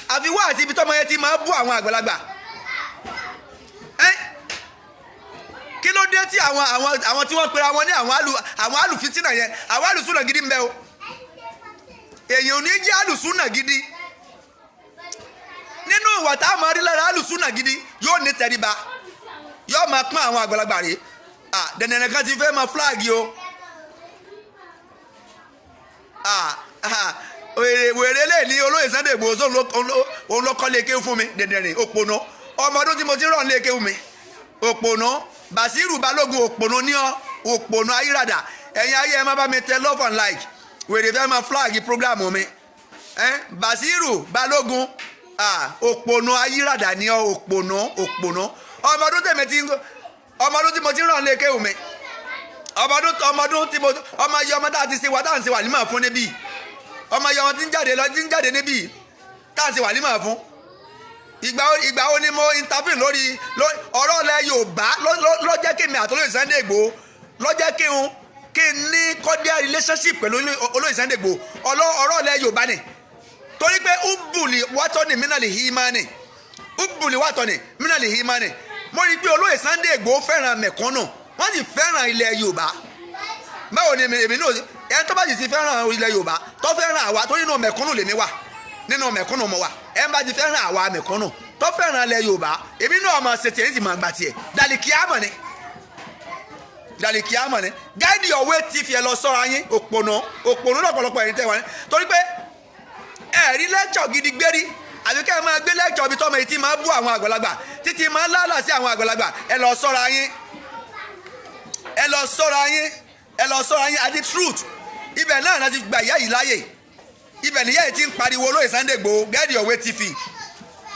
Speaker 1: àfi wáàsí ibi tọ́mọ yẹn ti máa bú àwọn àgbàlagbà. Ẹ́ kí ló dé tí àwọn tí wọ́n pera wọn ní àwọn alùfítínà yẹn? Àwọn alùsùnà gidi ń bẹ o. Èèyàn ò ní jẹ́ alùsùnà gidi. Nínú ìwà tá a máa rí lára alùsùnà gidi, yóò ní tẹríba, yóò máa pọ́n àwọn àgbàlagbà rè. Ah, dẹ̀nẹ̀rẹ̀ kan ti fẹ́ máa flag o. Ah ah, wèrè wèrè lè ní olóyè Sunday Igboho òun ló kọ́ lé kéwú fún mi. Dẹ̀dẹ̀rìn òpònà, ọmọ ọdún tí mo ti rọ̀ lé kéwú mi. Òpònà Basiru Balógun, òpònà ní ọ, òpònà ayírádà. Ẹ̀yin ayé, ẹ má bá mi tẹ love and like. Wèrè fẹ́ máa flag program mi. Basiru Balógun, òpònà ayírádà ní ọ, òpònà, òpònà. Ọmọ ọdún tèmi ti ọmọ ọdún tí mo ti ràn lé kéwú mi, ọmọ ọdún tí mo ọmọ iye ọmọ tá a ti ṣe wà, tá à ń ṣe wà nímọ̀ fún níbí, ọmọ iye ọmọ tí ń jáde lọ, tí ń jáde níbí, tá à ń ṣe wà nímọ̀ fún. Ìgbà wo ni mo intervene lórí ọ̀rọ̀ ilẹ̀ Yorùbá ló jẹ́ kí mi àtolóyè Sunday Igboho, ló jẹ́ kí n ní cordial relationship pẹ̀lú olóyè Sunday Igboho? Ọ̀rọ̀ ilẹ̀ Yorùbá ni, torí pé ubuli wàtọ́ni mínàlì hímánì, ubuli wàtọ́ni mínàlì hímánì. Mo rí i pé olóyè Sunday Igboho fẹ́ràn mẹ̀kúnnù, wọ́n sì fẹ́ràn ilẹ̀ Yorùbá. Báwo ni èmi náà, ẹni tó bá sì ti fẹ́ràn ilẹ̀ Yorùbá, tó fẹ́ràn àwa, tó nínú mẹ̀kúnnù lèmi wà, nínú mẹ̀kúnnù mo wà, ẹni bá ti fẹ́ràn àwa mẹ̀kúnnù, tó fẹ́ràn ilẹ̀ Yorùbá, èmi náà máa ṣe tiẹ̀, ní sì máa gbà tiẹ̀ dàlíkíámọ̀ ni, dàlíkíámọ̀ ni. Guide Your Way TV, ẹ lọ sọ́ra yín. Òpònà, òpònà lọ́pọ̀lọpọ̀ ẹ̀yin tẹ́ wà ní, torí pé ẹ rí lẹ́kṣọ̀ gidi gbérí, àbí kẹ́ ẹ máa gbé lẹ́kṣọ̀ bí tọ́mọ yìí ti máa bú àwọn àgbàlagbà, títí máa lálà sí àwọn àgbàlagbà. Ẹ lọ sọ́ra yín, ẹ lọ sọ́ra yín, ẹ lọ sọ́ra yín. Àti truth, ibẹ̀ náà láti gba ìyá yìí láàyè. Ibẹ̀ níyà yìí ti ń pariwo olóyè Sunday Igboho. Guide Your Way TV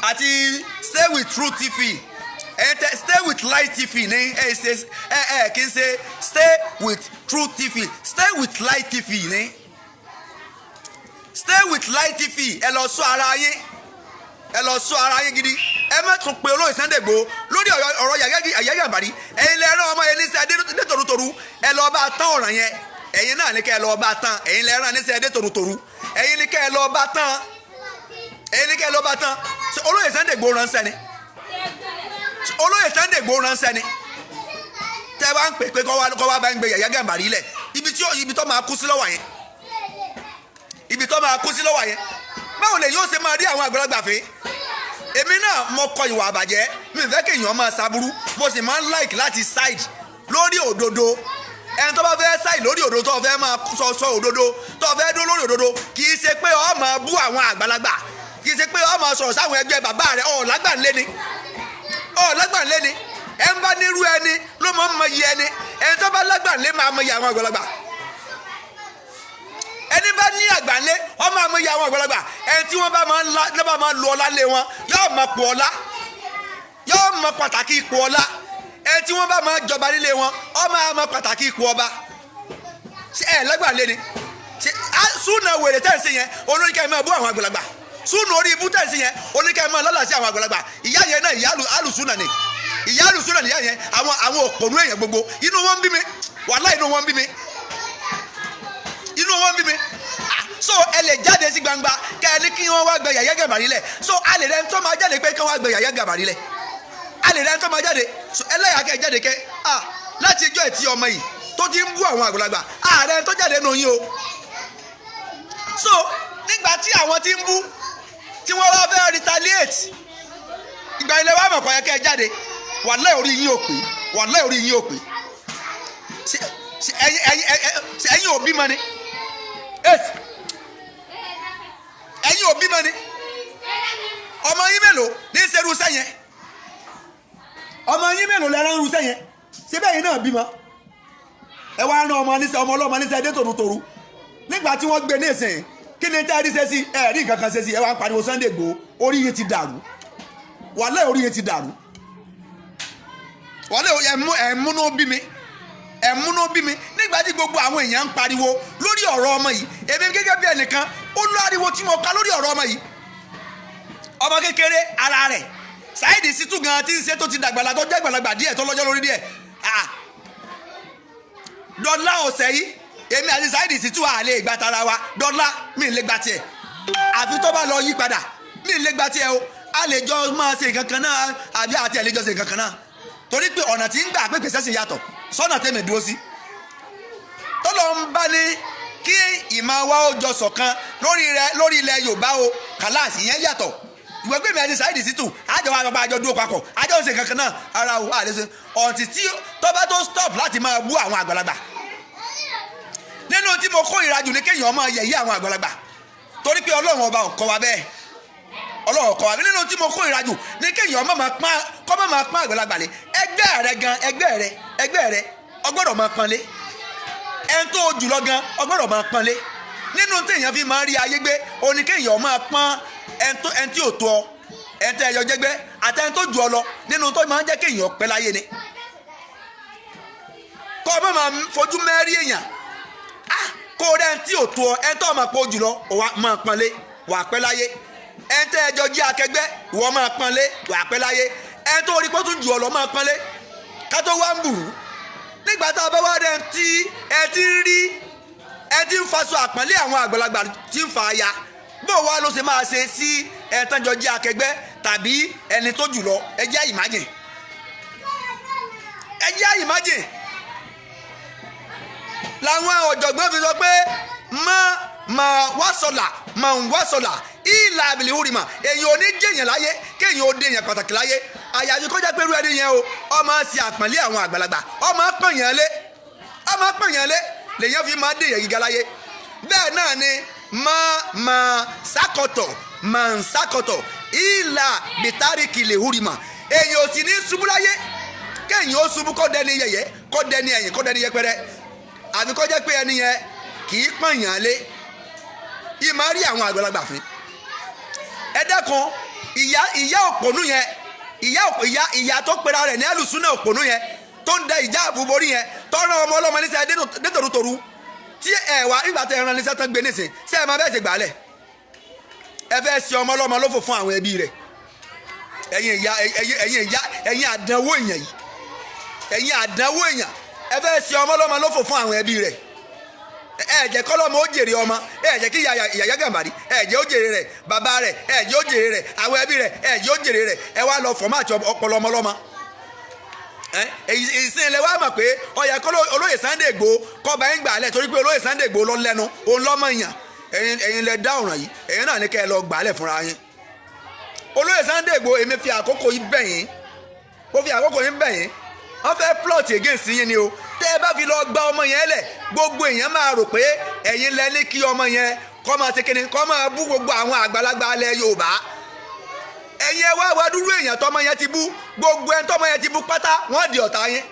Speaker 1: àti Stay With Truth TV, ẹ tẹ Stay With Light TV ní ẹ ṣe ẹ kì í ṣe Stay With Truth TV, Stay With Light TV ní Stay With Light TV. Ẹ lọ sọ ara yín, ẹ lọ sọ ara yín gidi. Ẹ má tún pe olóyè Sunday Igboho lórí ọ̀rọ̀ Yàyà Gàmbàrí. Ẹ̀yin lẹ rán ọmọ yẹn níṣẹ́ dé tòrútòrú. Ẹ lọ bá tán ọ̀ràn yẹn. Ẹ̀yin náà ní kẹ́ ẹ lọ bá tán. Ẹ̀yin lẹ rán níṣẹ́ dé tòrútòrú. Ẹ̀yin ní kẹ́ ẹ lọ bá tán, ẹ̀yin ní kẹ́ ẹ lọ bá tán. Ṣé olóyè Sunday Igboho ránṣẹ́ ni? Ṣé olóyè Sunday Igboho ránṣẹ́ ni? Tẹ́ bá ń pè pé kọ́ wá bá ń gbé Yàyà Gàmbàrí lẹ̀, ibi tó máa kú sí lọ́wọ́ yẹn, ibi tó máa kú sí lọ́wọ́ yẹn, báwo lè yóò ṣe máa rí àwọn àgbàlagbà fín? Èmi náà, mo kọ ìwà àbàjẹ́, mi ò fẹ́ kí èèyàn máa ṣaburú. Mo sì máa ń like láti side lórí òdodo. Ẹni tó bá fẹ́ side lórí òdodo, tó fẹ́ máa sọ òdodo, tó fẹ́ dúró lórí òdodo, kì í ṣe pé ó máa bú àwọn àgbàlagbà, kì í ṣe pé ó máa sọ̀rọ̀ sáwọn ẹgbẹ́ bàbá rẹ̀. Ọ̀ lágbàǹlé ni, ọ̀ lágbàǹlé ni. Ẹ ń bá nírú ẹni ló máa ń mọ iye ẹni. Ẹni tó bá lágbàǹlé máa mọ iye àwọn àgbàlagbà. Ẹni bá ní àgbàǹlé, ọ máa mọ iye àwọn àgbàlagbà. Ẹni tí wọ́n bá máa ń la lọ́ba máa ń lo ọlá lé wọn, yóò mọ pò ọlá, yóò mọ pàtàkì ipò ọlá. Ẹni tí wọ́n bá máa jọba nílé wọn, ọ máa mọ pàtàkì ipò ọba. Ṣé ẹ lágbàǹlé ni? Ṣé súnà wèrè tẹ́ ẹ̀ sí yẹn, olóríkẹ́ ẹ máa bú àwọn àgbàlagbà? Súnà orí ibú tẹ́ ẹ̀ sí yẹn, olóríkẹ́ ẹ máa lálà sí àwọn àgbàlagbà? Ìyá yẹn náà, ìyá alùsúnà ni, ìyá alùsúnà ni ìyá yẹn. Àwọn òpònú èèyàn gbogbo, inú wọn ń bí mi. Wàláhì, inú wọn ń bí mi, inú wọn ń bí mi. Ah, so ẹ lè jáde sí gbangba kẹ ẹ ní kí wọ́n wá gbẹ Yàyà Gàmbàrí lẹ̀? So a lè rẹ tó máa jáde pé kí wọ́n wá gbẹ Yàyà Gàmbàrí lẹ̀? A lè rẹ tó máa jáde? So ẹlẹ́yà kẹ jáde kẹ, ah, láti ijọ́ ẹ̀ tí ọmọ yìí tó ti ń bú àwọn àgbàlagbà, ààrẹ tó jáde nù yín o. So nígbà tí àwọn tí ń bú, tí wọ́n wá fẹ́ retaliate, ìgbà ilẹ̀ wa mọ̀ kọ́ yẹ kẹ́ ẹ jáde. Wàláhì, orí yín ò pé. Wàláhì, orí yín ò pé. Ṣé ẹ̀yin ò bímọ ni? Ẹ̀yin ò bímọ ni? Ọmọ yín mélòó ní í ṣerú sẹ́yìn? Ọmọ yín mélòó lẹ́rán ń ru sẹ́yìn? Ṣé bẹ́ẹ̀ yín náà bímọ? Ẹ wá rán ọmọ níṣẹ́, ọmọ ọlọ́mọ níṣẹ́ dé tòrutòru. Nígbà tí wọ́n gbé ní ìsìn, kí ni tẹ́ ẹ rí ṣe sí? Ẹ rí nǹkan kan ṣe sí. Ẹ wá ń pariwo Sunday Igboho. Orí yín ti dàrú. Wàláhì, orí yín ti dàrú. Wàláhì, ẹ múnú bí mi, ẹ múnú bí mi. Nígbà tí gbogbo àwọn èèyàn ń pariwo lórí ọ̀rọ̀ ọmọ yìí, èmi gẹ́gẹ́ bí ẹnìkan, ó lọ ariwo tí mo ka lórí ọ̀rọ̀ ọmọ yìí, ọmọ kékeré ara rẹ̀, Saheed Shittu gan tí ń ṣe, tó ti dàgbàlagbà, tó jẹ́ gbàlagbà díẹ̀, tó lọ́jọ́ lórí díẹ̀, ah. Dọ́là ọ̀sẹ̀ yìí, èmi àti Saheed Shittu à lè gba tara wa. Dọ́là mi lè gba tiẹ̀, àfi tó bá lọ yí padà. Mi lè gba tiẹ̀ o. A lè jọ máa ṣe nǹkan kan náà, àbí àti ẹ̀ lè jọ ṣe nǹkan kan náà, torí pé ọ̀nà tí ń gbà pé pèsè yàtọ̀ sọ́nà tèmi dúró sí. Tọ́lọ́ ń bá ní kí ìmọ̀ wa ó jọ ṣọ̀kan lórí rẹ lórí ilẹ̀ Yorùbá o, kàláàsì, ìyẹn yàtọ̀. Ìwé pé mi àti Saheed Shittu àjọ wa àpapọ̀, àjọ dúró papọ̀, àjọ ń ṣe kankan náà ara o, àlẹ́ ṣe ọ̀ǹtí tí tọ́ba tó stop láti máa bú àwọn àgbàlagbà. Nínú tí mo kórìíra jù ní kéèyàn máa yẹ̀yẹ́ àwọn àgbàlagbà, torí pé Ọlọ́run Ọba ò kọ́ wa bẹ́ẹ̀. Ọlọ́run kọ́ wa. Nínú tí mo kórìíra jù ní kéèyàn má máa pọ́n, kọ́ má máa pọ́n àgbàlagbà lé. Ẹgbẹ́ rẹ gan, ẹgbẹ́ rẹ, ẹgbẹ́ rẹ, ọgbọ́dọ̀ máa pọ́n lé. Ẹni tó jùlọ gan, ọgbọ́dọ̀ máa pọ́n lé. Nínú téèyàn fi máa ń rí ayé gbé òní kéèyàn máa pọ́n ẹni tí ò tó ọ, ẹni tẹ́ ẹyọ jẹ́gbẹ́ àti ẹni tó jù ọ lọ. Nínú tó máa ń jẹ́ kéèyàn pẹ́ láyé ni kọ́ ọ má máa fojú mẹ́rí èèyàn. Ah, kó o rẹ́ ẹni tí ò tó ọ, ẹni tó máa pọ̀ jùlọ, wà máa pọ́n lé, wà pẹ́ láyé. Ẹni tẹ́ ẹjọ́ jí akẹgbẹ́, ìwọ máa pọ́n lé, wà pẹ́ láyé. Ẹni tó rí pé ó tún jù ọ lọ, máa pọ́n lé. Ká tó wá ń bùrù nígbà tá a bá wá rẹ̀ tí ẹ ti ń rí, ẹ ti ń faṣọ àpọ́nlé àwọn àgbàlagbà tí ń fa aya, bó wá ló ṣe máa ṣe sí ẹ tán jọ jẹ́ akẹgbẹ́ tàbí ẹni tó jù lọ? Ẹ jẹ́ imagine, ẹ jẹ́ imagine. Làwọn ọ̀jọ̀gbọ́n fi sọ pé má má wá sọ̀là, má ń wá sọ̀là ìlà àbìlì hùrìmà. Èyàn ò ní jẹ̀yàn láyé, kéèyàn ó dé èèyàn pàtàkì láyé, àyàfi kó jẹ́ pé irú ẹni yẹn o, ọmọ ṣe àpọ́nlé àwọn àgbàlagbà, ọmọ pọ̀nyàn lé, ọmọ pọ̀nyàn lé, lèyàn fi máa dé èèyàn gíga láyé. Bẹ́ẹ̀ náà ni má má sákọ̀tọ̀, má ń sákọ̀tọ̀ ìlà bìtárìkì lè hùrìmà. Èyàn ò sì ní ṣubú láyé, kéèyàn ó ṣubú, kó dẹni yẹ̀yẹ́, kó dẹni ẹ̀yìn, kó dẹni yẹpẹrẹ, àfi kó jẹ́ pé ẹni yẹn kì í pọ̀nyàn lé, ìmọ̀ rí àwọn àgbàlagbà fín. Ẹ dẹ́kun, ìyá òpònú yẹn, ìyá tó pera rẹ̀ ní alùsùnà òpònú yẹn, tó ń dẹ ìjà àbúborí yẹn, tó rán ọmọ ọlọ́mọ níṣẹ́ dé tòrútòrú, tí ẹ wá nígbà tẹ ẹran níṣẹ́ tán gbé nísìn, ṣé ẹ máa bẹ́ẹ̀ ṣe gbàálẹ̀? Ẹ fẹ́ ṣe ọmọ ọlọ́mọ lófò fún àwọn ẹbí rẹ̀. Ẹ̀yin ìyá, ẹ̀yin ìyá, ẹ̀yin àdánwò èèyàn yìí, ẹ̀yin àdánwò èèyàn, ẹ fẹ́ ṣe ọmọ ọlọ́mọ lófò fún àwọn ẹbí rẹ̀. Ẹ jẹ́ kọ́lọ́mọ ó jèrè ọmọ. Ẹ jẹ́ kí Yàyà Gàmbàrí, ẹ jẹ́ ó jèrè rẹ̀. Bàbá rẹ̀, ẹ jẹ́ ó jèrè rẹ̀. Àwọn ẹbí rẹ̀, ẹ jẹ́ ó jèrè rẹ̀. Ẹ wá lọ format ọpọlọ ọmọ ọlọ́mọ. Ìsìn ilẹ̀ wa mọ̀ pé ó yẹ kó olóyè Sunday Igboho kọ́ bá ń gbà lẹ̀, torí pé olóyè Sunday Igboho lọ lẹ́nu òun lọ́mọ èèyàn. Ẹ̀yin lẹ dá ọ̀ràn yìí, ẹ̀yin náà ní kẹ́ ẹ lọ gbà lẹ̀ fúnra yín. Olóyè Sunday Igboho, èmi fi àkókò yìí bẹ̀ yín, mo fi àkókò yìí bẹ̀ yín. Wọ́n fẹ́ plot against yín ni o. Tẹ́ ẹ bá fi lọ gba ọmọ yẹn lẹ̀, gbogbo èèyàn máa rò pé ẹ̀yin lẹ ní kí ọmọ yẹn kọ́ máa ṣe kíni, kọ́ máa bú gbogbo àwọn àgbàlagbà alẹ́ Yorùbá. Ẹ̀yin ẹ wá wá dúró, èèyàn tọmọ yẹn ti bú, gbogbo ẹni tọmọ yẹn ti bú pátá, wọ́n di ọ̀tá yín.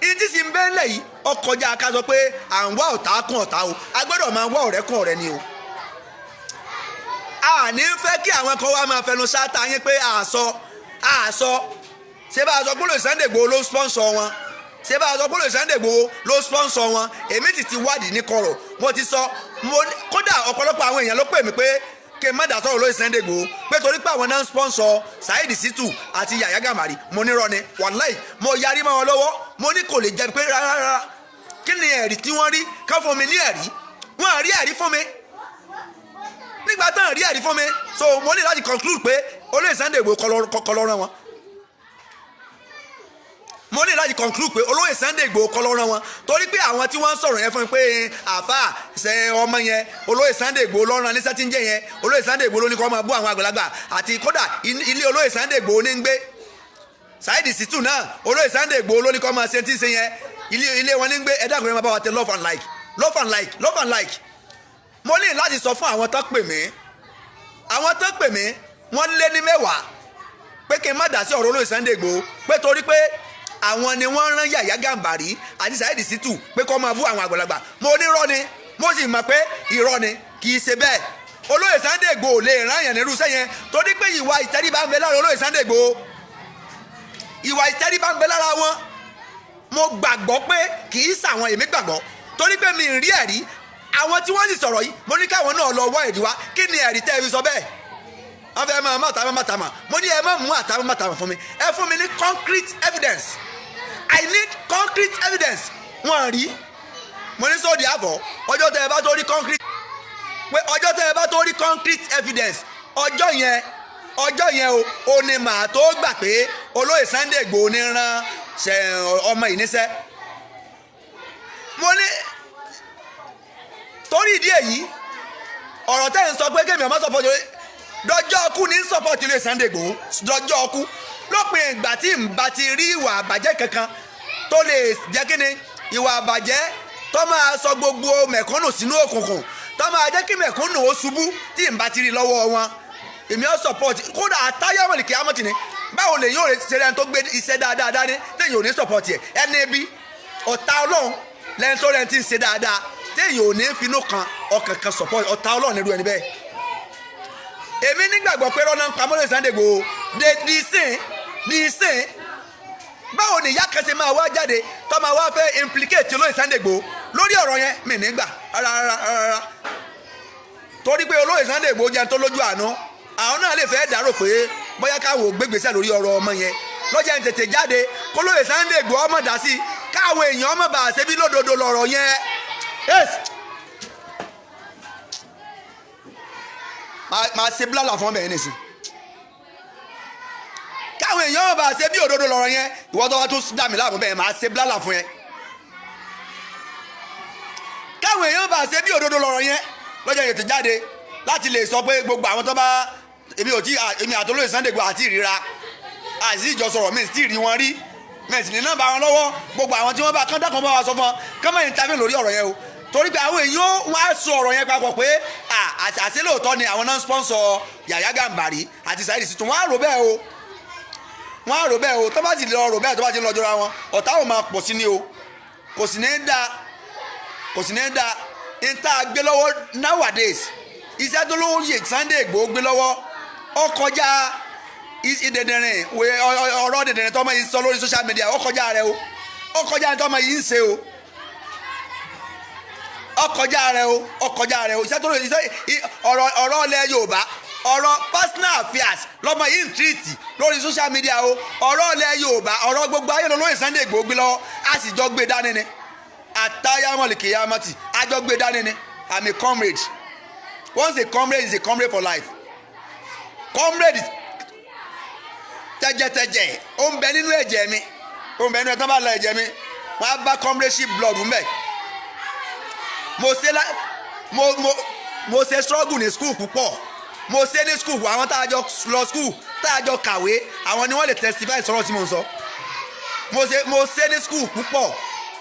Speaker 1: Ìdí sì ń bẹ́ ńlẹ̀ yìí, ọkọjá ká sọ pé à ń wá ọ̀tá kún ọ̀tá o. A gbọ́dọ̀ máa wá ọ̀rẹ́ kún ọ̀rẹ́ ni o. A ní fẹ́ kí àwọn kan wá máa fẹnu sáta yín pé àṣọ àṣọ. Ṣé bá a sọ pé olóyè Sunday Igboho ló sponsor wọn? Ṣé bá a sọ pé olóyè Sunday Igboho ló sponsor wọn? Èmi sì ti wádìí ní kọ̀rọ̀, mo ti sọ mo. Kódà ọ̀pọ̀lọpọ̀ àwọn èèyàn ló pè mí pé kí n má dà sọ̀rọ̀ olóyè Sunday Igboho, pé torí pé àwọn náà ń sponsor Saheed Shittu àti Yàyà Gàmbàrí. Mo nírọ́ ni, wàláì, mo yarí mọ́ wọn lọ́wọ́. Mo ní kò lè jẹ́ pé rárá rárá. Kí ni ẹ̀rí tí wọ́n rí? Ká fún mi ní ẹ̀rí. Wọ́n á rí ẹ̀rí fún mi. Nígbà tán rí ẹ̀rí fún mi, so mo ní láti conclude pé olóyè Sunday Igboho kọ́ ló rán wọn. Mo ní láti conclude pé olóyè Sunday Igboho kọ́ ló rán wọn, torí pé àwọn tí wọ́n ń sọ̀rọ̀ yẹn fún mi pé àáfà ṣe ọmọ yẹn, olóyè Sunday Igboho ló rán níṣẹ́ tí ń jẹ́ yẹn, olóyè Sunday Igboho ló ní kó máa bú àwọn àgbàlagbà, àti kódà ilé olóyè Sunday Igboho ní ń gbé. Saheed Shittu náà, olóyè Sunday Igboho ló ní kó máa ṣe tí ń ṣe yẹn, ilé wọn ní ń gbé. Ẹ dákun, yẹn máa bá wa tẹ love and like, love and like, love and like. Mo ní láti sọ fún àwọn tó pè mí, àwọn tó pè mí, wọ́n lé ní 10, pé kí n má dá sí ọ̀rọ̀ olóyè Sunday Igboho, pé torí pé àwọn ni wọ́n rán Yàyà Gàmbàrí àti Saheed Shittu pé kó máa bú àwọn àgbàlagbà. Mo ní irọ́ ni, mo sì mọ̀ pé irọ́ ni, kì í ṣe bẹ́ẹ̀. Olóyè Sunday Igboho lè rán yàn nírú sẹ́yẹn, torí pé ìwà ìtẹríba ń bẹ lára olóyè Sunday Igboho, ìwà ìtẹríba ń bẹ lára wọn. Mo gbàgbọ́ pé kì í ṣàwọn. Èmi gbàgbọ́ torí pé mi ì rí ẹ̀rí. Àwọn tí wọ́n sì sọ̀rọ̀ yìí, mo ní káwọn náà lọ wá ẹ̀rí wá. Kí ni ẹ̀rí tẹ́ ẹ fi sọ bẹ́ẹ̀? Wọ́n fẹ́ máa má àtàwọn mátàmá. Mo ní ẹ má mú àtàwọn mátàmá fún mi, ẹ fún mi ní concrete evidence. I need concrete evidence. Wọ́n rí. Mo ní sóòdì àbọ̀, ọjọ́ tẹ́ ẹ bá tó rí concrete, pé ọjọ́ tẹ́ ẹ bá tó rí concrete evidence, ọjọ́ yẹn o, ò ní màá tó gbà pé olóyè Sunday Igboho ní rán ṣe ọmọ yìí níṣẹ́. Mo ní torí ìdí èyí, ọ̀rọ̀ tẹ́ ń sọ pé kémi ọmọ support dọjọ́ ọkú ní support ilé Sunday Igboho dọjọ́ ọkú, lópin ìgbà tí n bá ti rí ìwà àbàjẹ́ kankan tó lè jẹ́ kí ni ìwà àbàjẹ́ tó máa sọ gbogbo mẹ̀kúnnù sínú òkùnkùn, tó máa jẹ́ kí mẹ̀kúnnù ó ṣubú, tí n bá ti rí lọ́wọ́ wọn, èmi ó support kódà àtàyàwó kí á mọ̀ tì ní. Báwo lè yóò ṣe rẹ́ni tó gbé iṣẹ́ dáadáa dání téèyàn ò ní support ẹ̀? Ẹni bí ọ̀tá Ọlọ́run lẹ́ni tó rẹ́ni tí ń ṣe dáadáa téèyàn ò ní finú kan ọkàn kan support, ọ̀tá Ọlọ́run nírú ẹni bẹ́ẹ̀. Èmi nígbàgbọ́ pé rọ́nà ń pamọ́ lórí Sunday Igboho de di ìsìn. Báwo ni ìyá kan ṣe máa wá jáde tó máa wá fẹ́ implicate olóyè Sunday Igboho lórí ọ̀rọ̀ yẹn? Mi nígbà rárá rárá rárá, torí pé olóyè Sunday Igboho jẹun tó lójú àánú. Àwọn náà lè fẹ́ dárò pé bóyá káwọn ò gbégbèsè lórí ọ̀rọ̀ ọmọ yẹn lọ́jà ń tètè jáde kó lóyè Sunday Igboho ọmọ dá sí, káwọn èèyàn ọmọ bá ṣe bí lódodo lọ̀rọ̀ yẹn. Yes, máa ṣe bílálà fún ọmọ yẹn nìsín, káwọn èèyàn ọmọ bá ṣe bí òdodo lọ̀rọ̀ yẹn. Ìwọ́n tó wá tó dà mí láàmú bẹ́ẹ̀, máa ṣe bílálà fún yẹn, káwọn èèyàn bá ṣe bí òdodo lọ̀rọ̀ yẹn lọ́jọ́ yẹn ti jáde láti lè sọ pé gbogbo àwọn tó bá èmi ò tí èmi àtolóyè Sunday Igboho àti ìríra àti ìjọ sọ̀rọ̀ mi sì rí wọn rí mẹ̀sì ní nọ́mbà wọn lọ́wọ́. Gbogbo àwọn tí wọ́n bá kán dákan bá wa sọ fún wọn kán máa intervene lórí ọ̀rọ̀ yẹn o, torí pé àwọn èèyàn wọn á sọ ọ̀rọ̀ yẹn papọ̀ pé àṣẹ lóòótọ́ ni àwọn náà ń sponsor Yàyà Gàmbàrí àti Saheed Shittu. Wọ́n á rò bẹ́ẹ̀ o, wọ́n á rò bẹ́ẹ̀ o. Tó bá sì lọ rò bẹ́ẹ̀, tó bá ti lọ jọra wọn, ọ̀tá ò máa pọ̀ sí ni o. Kò sì ní í da, kò sì ní í da. N tá a gbé lọ́wọ́ nowadays, iṣẹ́ tó lóye Sunday Igboho gbé lọ́wọ́, ó kọjá ìdẹ̀dẹ̀rìn ọ̀rọ̀ dẹ̀dẹ̀rìn tọ́mọ yìí ń sọ lórí social media. Ó kọjá rẹ o, ó kọjá tọ́mọ yìí ń ṣe o, ó kọjá rẹ o, ó kọjá rẹ o. Iṣẹ́ tó lóye iṣẹ́ ọ̀rọ̀ ilẹ̀ Yorùbá, ọ̀rọ̀ personal affairs lọ́mọ yìí ń treat lórí social media o. Ọ̀rọ̀ ilẹ̀ Yorùbá, ọ̀rọ̀ gbogbo ayé lóye Sunday Igboho gbé lọ́wọ́, a sì jọ gbé dání ni àtàyàmọ̀lì kìyàmọ̀tì, a jọ gbé dání ni. I'm a comrade. Once a comrade is a comrade for life. Comrade tẹ́jẹ̀tẹ́jẹ̀, ó ń bẹ nínú ẹ̀jẹ̀ mi, ó ń bẹ nínú ẹ̀. Tán bá la ẹ̀jẹ̀ mi, wọ́n á bá comradeship blood ń bẹ. Mo ṣe la mo mo mo ṣe struggle ní school púpọ̀. Mo ṣe ní school. Àwọn tá a jọ lọ school, tá a jọ kàwé, àwọn ni wọ́n lè testify sọ̀rọ̀ tí mo ń sọ. Mo ṣe ní school púpọ̀.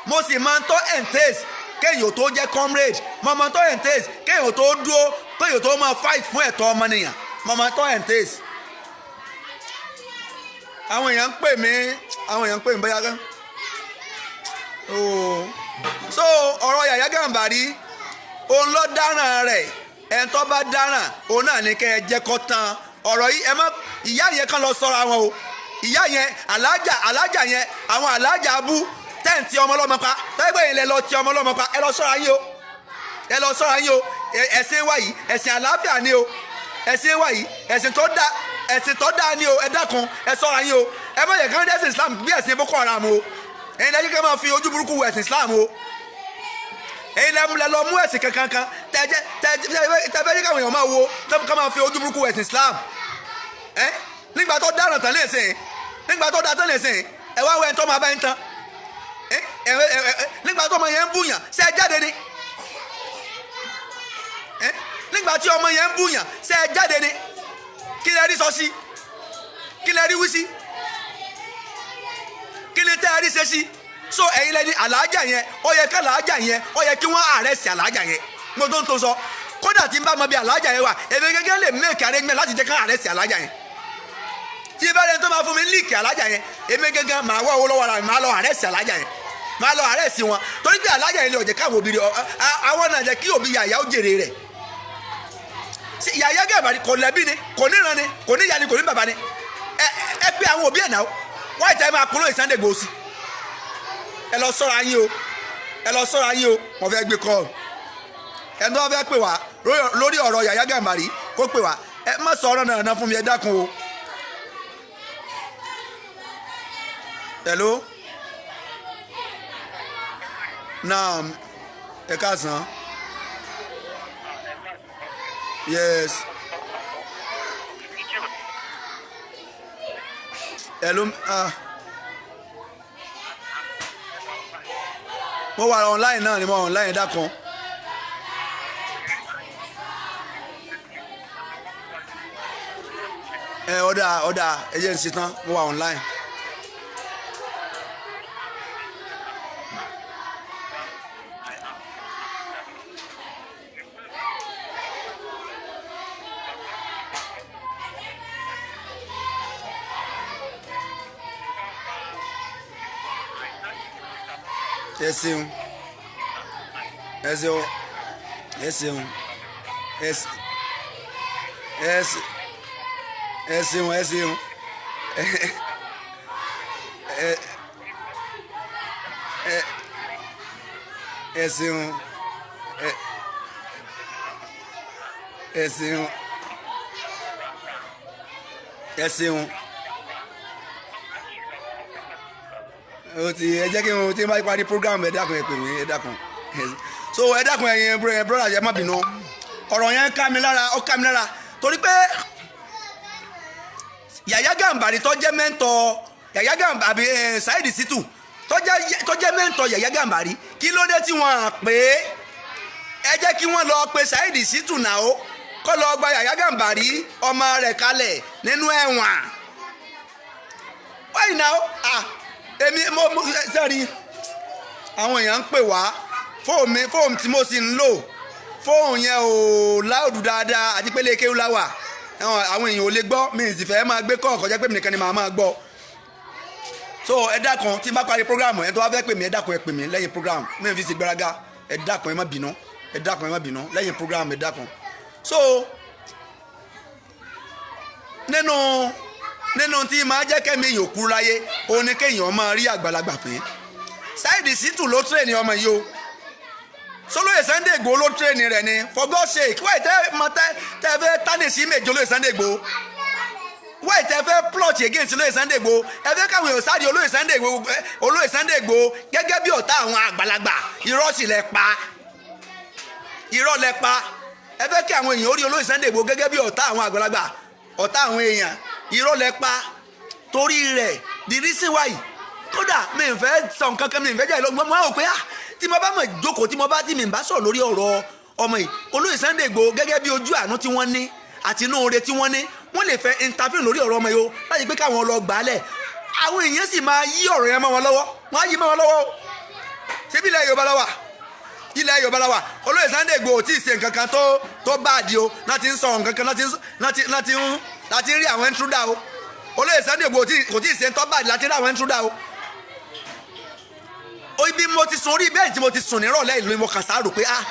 Speaker 1: Mo sì máa ń tọ́ entails kéèyàn tó jẹ́ comrade. Mo máa ń tọ́ entails kéèyàn tó dúró, kéèyàn tó máa fight fún ẹ̀tọ́ ọmọnìyàn. Mo máa ń tọ́ entails. Àwọn èèyàn ń pè mí, àwọn èèyàn ń pè mí bóyá kán. Oh. So ọ̀rọ̀ Yàyà Gàmbàrí, òun ló dáràn rẹ̀. Ẹni tó bá dáràn, òun náà ní kẹ́ ẹ jẹ́ kó tán ọ̀rọ̀ yìí. Ẹ má ìyá yẹn kàn lọ sọ́ra wọn o. Ìyá yẹn, alájà yẹn, àwọn alájà abú tẹ́ǹtì ọmọ ọlọ́mọ pa, tẹ́gbẹ́ yẹn lẹ lọ ti ọmọ ọlọ́mọ pa. Ẹ lọ sọ́ra yín o, ẹ lọ sọ́ra yín o. Ẹ̀sìn wa yìí, ẹ̀sìn àlàáfíà ni o. Ẹ̀sìn wa yìí, ẹ̀sìn tó dá, ẹ̀sìn tó dáa ni o. Ẹ dákun, ẹ sọ́ra yín o. Ẹ má yẹ kán dẹ́sìn Islam bí ẹ̀sìn Boko Haram o. Ẹ̀yin lẹ́yìn kẹ́ máa fi ojú burúkú wo ẹ̀sìn Islam o. Ẹ̀yin lẹ́ lọ mú ẹ̀sìn kankan kan tẹ́jẹ́ tẹ́fẹ́ yẹ káwọn èèyàn máa wo, ká máa fi ojú burúkú wo ẹ̀sìn Islam. Ẹ nígbà tó dáràn tán lẹ́sìn, nígbà tó dá tán lẹ́sìn, ẹ wá wẹ́ ń tọ́ máa bá ń tán. Ẹ ẹ ẹ, nígbà tó ọmọ yẹn ń bùyàn, ṣe é jáde ni? Ẹ nígbà tí ọmọ yẹn ń bùyàn, ṣe é jáde ni? Kí lẹ rí sọ sí? Kí lẹ rí wí sí? Kí ni tẹ́ ẹ rí ṣe sí? So ẹ̀yin lẹni àlàájà yẹn, ó yẹ ká àlàájà yẹn, ó yẹ kí wọ́n arrest àlàájà yẹn. Mo tó ń tó sọ, kódà tí n bá mọ bí àlàájà yẹn wà, èmi gẹ́gẹ́ lè make arrangement láti jẹ́ ká arrest àlàájà yẹn. Tí bá rẹ̀ tó máa fún mi link àlàájà yẹn, èmi gẹ́gẹ́ máa wá owó lọ́wọ́ ara mi, máa lọ arrest àlàájà yẹn, máa lọ arrest wọn, torí pé àlàájà yẹn lè ọ̀jẹ̀ káwọn òbí rẹ̀, àwọn náà jẹ́ kí òbí yàyà ó jèrè rẹ̀. Yàyà Gàmbàrí kò lẹ́bí ni, kò níran ni, kò níyà ni, kò ní bàbá ni. Ẹ ẹ pé àwọn òbí ẹ̀ náà wọ́n ìtẹ́ máa kúrò Sunday Igboho sí. Ẹ lọ sọ́ra yín o, ẹ lọ sọ́ra yín o. Wọ́n fẹ́ gbé call. Ẹni tó bá fẹ́ pè wá lórí ọ̀rọ̀ Yàyà Gàmbàrí, kó pè wá. Ẹ má sọ ọ̀rọ̀ náà fún mi, ẹ dákun o. Hello. Naam, ẹ káàsán. Yes. Hello. Ah, mo wà online náà ni, mo wà online dákan. Ẹ ọ̀dà ọ̀dà, ẹ jẹ́ n ṣe tán, mo wà online. Ẹ ṣeun, ẹ ṣeun, ẹ ṣeun, ẹ ẹ ṣeun, ẹ ṣeun, ẹ ẹ ẹ ṣeun, ẹ ẹ ṣeun, ẹ ṣeun. O ti ẹ jẹ́ kí n tí n bá parí program, ẹ dákun, ẹ pè mí, ẹ dákun. So ẹ dákun, ẹ̀yin brother, ẹ má bínú, ọ̀rọ̀ yẹn ká mi lára, ó ká mi lára torí pé Yàyà Gàmbàrí tó jẹ́ mentor Yàyà Gàmbàrí, àbí Saheed Shittu tó jẹ́ mentor Yàyà Gàmbàrí, kí ló dé tí wọ́n pè é? Ẹ jẹ́ kí wọ́n lọ pe Saheed Shittu náà, ó kọ́ lọ gba Yàyà Gàmbàrí ọmọ rẹ̀ kalẹ̀ nínú ẹ̀wọ̀n. Why now? Ah, èmi mo sẹ́rí, àwọn èèyàn ń pè wá, fóònù mi, fóònù tí mo sì ń lò, fóònù yẹn ò loud dáadáa, àti pé lékewu láwà, àwọn èèyàn ò lè gbọ́ mi, sì fẹ́ máa gbé kọ́ọ̀kọ́ jẹ́ pé mi nìkan ni màá máa gbọ́. So ẹ dákun, tí n bá parí program, ẹ tó bá fẹ́ pè mí, ẹ dákun, ẹ pè mí lẹ́yìn program. Mi ò fi ṣe gbéraga, ẹ dákun, ẹ má bínú, ẹ dákun, ẹ má bínú, lẹ́yìn program, ẹ dákun. So nínú tí máa jẹ́ kẹ́mi èèyàn kú láyé, òun ni kéèyàn máa rí àgbàlagbà fín. Saheed Shittu ló train ọmọ yìí o. Sọlóye Sunday Igboho ló train rẹ̀ ni? For God's sake, wáyé tẹ́ mọ tẹ́ tẹ́ fẹ́ tánì sí méjì olóye Sunday Igboho? Wáyé tẹ́ fẹ́ plot against olóye Sunday Igboho? Ẹ fẹ́ káwọn èèyàn sáré olóye Sunday Igboho, olóye Sunday Igboho gẹ́gẹ́ bí ọ̀tá àwọn àgbàlagbà. Irọ́ sì lẹ pa, irọ́ lẹ pa. Ẹ fẹ́ kí àwọn èèyàn ó rí olóye Sunday Igboho gẹ́gẹ́ bí ọ̀tá àwọn àgbàlagbà, ọ̀tá àwọn èèyàn. Irọ́ lẹ pa. Torí rẹ̀, the reason why, kódà mi ń fẹ́ sọ nǹkan kan, mi ń fẹ́ jẹ́ ìlọgbọ́n, mo máa wò pé ah, tí mo bá mọ̀ jókòó, tí mo bá tí mi ń bá sọ̀rọ̀ lórí ọ̀rọ̀ ọmọ yìí, olóyè Sunday Igboho, gẹ́gẹ́ bí ojú àánú tí wọ́n ní àti inú oore tí wọ́n ní, wọ́n lè fẹ́ intervene lórí ọ̀rọ̀ ọmọ yìí o, láti pé káwọn lọ gbà á lẹ̀. Àwọn èèyàn sì máa yí ọ̀rọ̀ yẹn mọ́ wọn lọ́wọ́, wọ́n á yí mọ́ wọn lọ́wọ́ o. Ṣebí ilẹ̀ Yorùbá la wà? Ilẹ̀ Yorùbá la wà. Olóyè Sunday Igboho tí ì ṣe nǹkan kan tó bad o, láti ń sọ nǹkan kan, láti ń rí àwọn intruder o. Olóyè Sunday Igboho kò tí ì ṣe tó bad, láti rí àwọn intruder o. Ibi mo ti sùn, orí bẹ́ẹ̀ tí mo ti sùn nírọ̀lẹ́ ìlú, mo kàn sáà rò pé ah,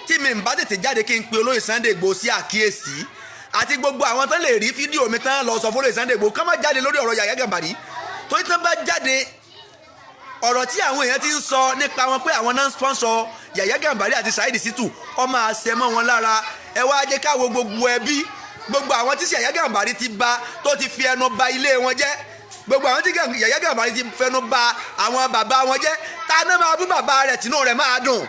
Speaker 1: tí mi ń bá tètè jáde kí n pe olóyè Sunday Igboho sí àkíyèsí, àti gbogbo àwọn tán lè rí fídíò mi tán lọ sọ fún olóyè Sunday Igboho kán má jáde lórí ọ̀rọ̀ Yàyà Gàmbàrí, torí tán bá jáde, ọ̀rọ̀ tí àwọn èèyàn ti ń sọ nípa wọn pé àwọn náà ń sponsor Yàyà Gàmbàrí àti Saheed Shittu, ọmọ àṣẹ mọ́ wọn lára. Ẹ wá jẹ́ káwo gbogbo ẹbí, gbogbo àwọn tí Yàyà Gàmbàrí ti ba, tó ti fi ẹnu ba ilé wọn jẹ́, gbogbo àwọn tí Yàyà Gàmbàrí ti fẹnu ba àwọn bàbá wọn jẹ́. Ta náà máa bú bàbá rẹ̀ tínú rẹ̀ máa dùn?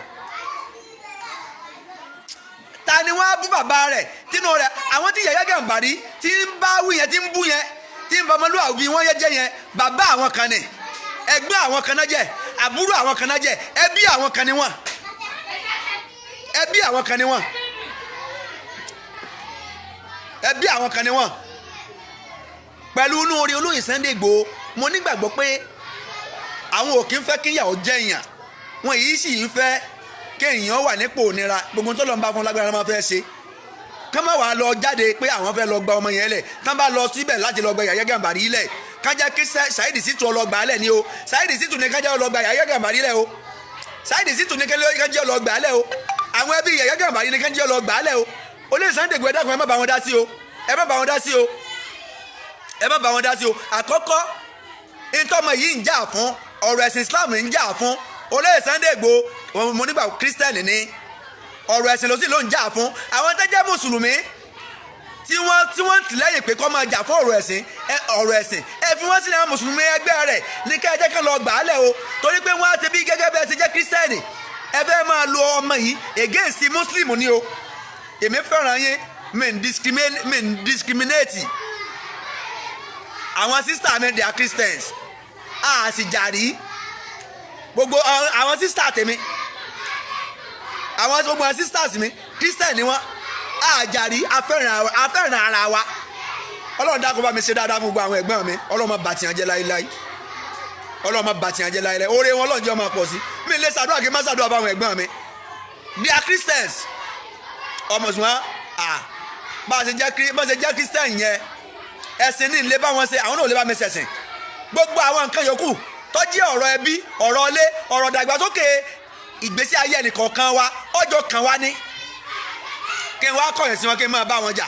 Speaker 1: Ta ni wọ́n á bú bàbá rẹ̀ tínú rẹ̀? Àwọn tí Yàyà Gàmbàrí ti ń bá wí yẹn, tí ń bú yẹn, tí ń bọmọlúwàbí wọn yẹn jẹ́ yẹn, bàbá àwọn kan ni, ẹgbẹ́ àwọn kan náà jẹ́, àbúrò àwọn kan náà jẹ́, ẹbí àwọn kan ni wọ́n, ẹbí àwọn kan ni wọ́n, ẹbí àwọn kan ni wọ́n. Pẹ̀lú inú orí olóyè Sunday Igboho, mo nígbàgbọ́ pé àwọn ò kí ń fẹ́ kíyàwó jẹ́ èèyàn wọn, yìí sì ń fẹ́ kéèyàn wà nípò ònira. Gbogbo tó lọ ń bá fún lágbára máa fẹ́ ṣe, ká má wàá lọ jáde pé àwọn fẹ́ lọ gba ọmọ yẹn lẹ̀. Tán bá lọ síbẹ̀ láti lọ gba Yàyà Gàmbàrí lẹ̀, kájá kí Saheed Shittu ọlọ́gbà lẹ̀ ni o. Saheed Shittu ní kájá ọlọ́gbà Yàyà Gàmbàrí lẹ̀ o. Saheed Shittu ní kájá ọlọ́gbà lẹ̀ o. Àwọn ẹbí Yàyà Gàmbàrí ní kájá ọlọ́gbà lẹ̀ o. Olóyè Sunday Igboho, ẹ dákun, ẹ má bá wọn dá sí o, ẹ má bá wọn dá sí o, ẹ má bá wọn dá sí o. Àkọ́kọ́, ntọ́mọ yìí ń jà fún ọ̀rọ̀ ẹ̀sìn Islam ń jà fún. Olóyè Sunday Igboho, mo nígbà kírísítẹ́nì ni, ọ̀rọ̀ ẹ̀sìn ló sì ló ń jà fún. Àwọn tó jẹ́ mùsùlùmí tí wọ́n tì lẹ́yìn pé kó máa jà fún ọ̀rọ̀ ẹ̀sìn, ọ̀rọ̀ ẹ̀sìn, ẹ fi wọ́n sílẹ̀. Àwọn mùsùlùmí ẹgbẹ́ rẹ̀ ní ká ẹ jẹ́ kán lọ gbà á lẹ̀ o, torí pé wọ́n á ti bí gẹ́gẹ́ bẹ́ẹ̀ ṣe jẹ́ kírísítẹ́nì. Ẹ fẹ́ máa lo ọmọ yìí against Muslim ni o. Èmi fẹ́ràn yín, mi ń discriminate. Àwọn sister mi, they are Christians, a sì jàrí. Gbogbo àwọn sister tèmi, gbogbo àwọn sisters mi, Christian ni wọ́n. A jàrí, a fẹ́ràn ara wa. Ọlọ́run dákun, bá mi ṣe dáadáa fún gbogbo àwọn ẹ̀gbọ́n mi. Ọlọ́run má bà tìyàn jẹ́ láéláé. Ọlọ́run má bà tìyàn jẹ́ láéláé. Oore wọn, Ọlọ́run jẹ́ ó máa pọ̀ sí mi. Lè ṣàdúrà kí n má ṣàdúrà fún àwọn ẹ̀gbọ́n mi. They are Christians. Ọmọ ṣùgbọ́n bá a ṣe jẹ́ Christian yẹn, ẹ̀sìn ní ilé bá wọn ṣe, àwọn náà ò lè bá mi ṣẹ̀sìn. Gbogbo àwọn nǹkan yòókù tó jẹ́ ọ̀rọ̀ ẹbí, ọ̀rọ̀ ilé, ọ̀rọ̀ dàgbàsókè ìgbésí ayé ẹnìkọ̀ọ̀kan wa, ọjọ́ kan wá ní kí n wá kọ̀yìn sí wọn, kí n máa bá wọn jà.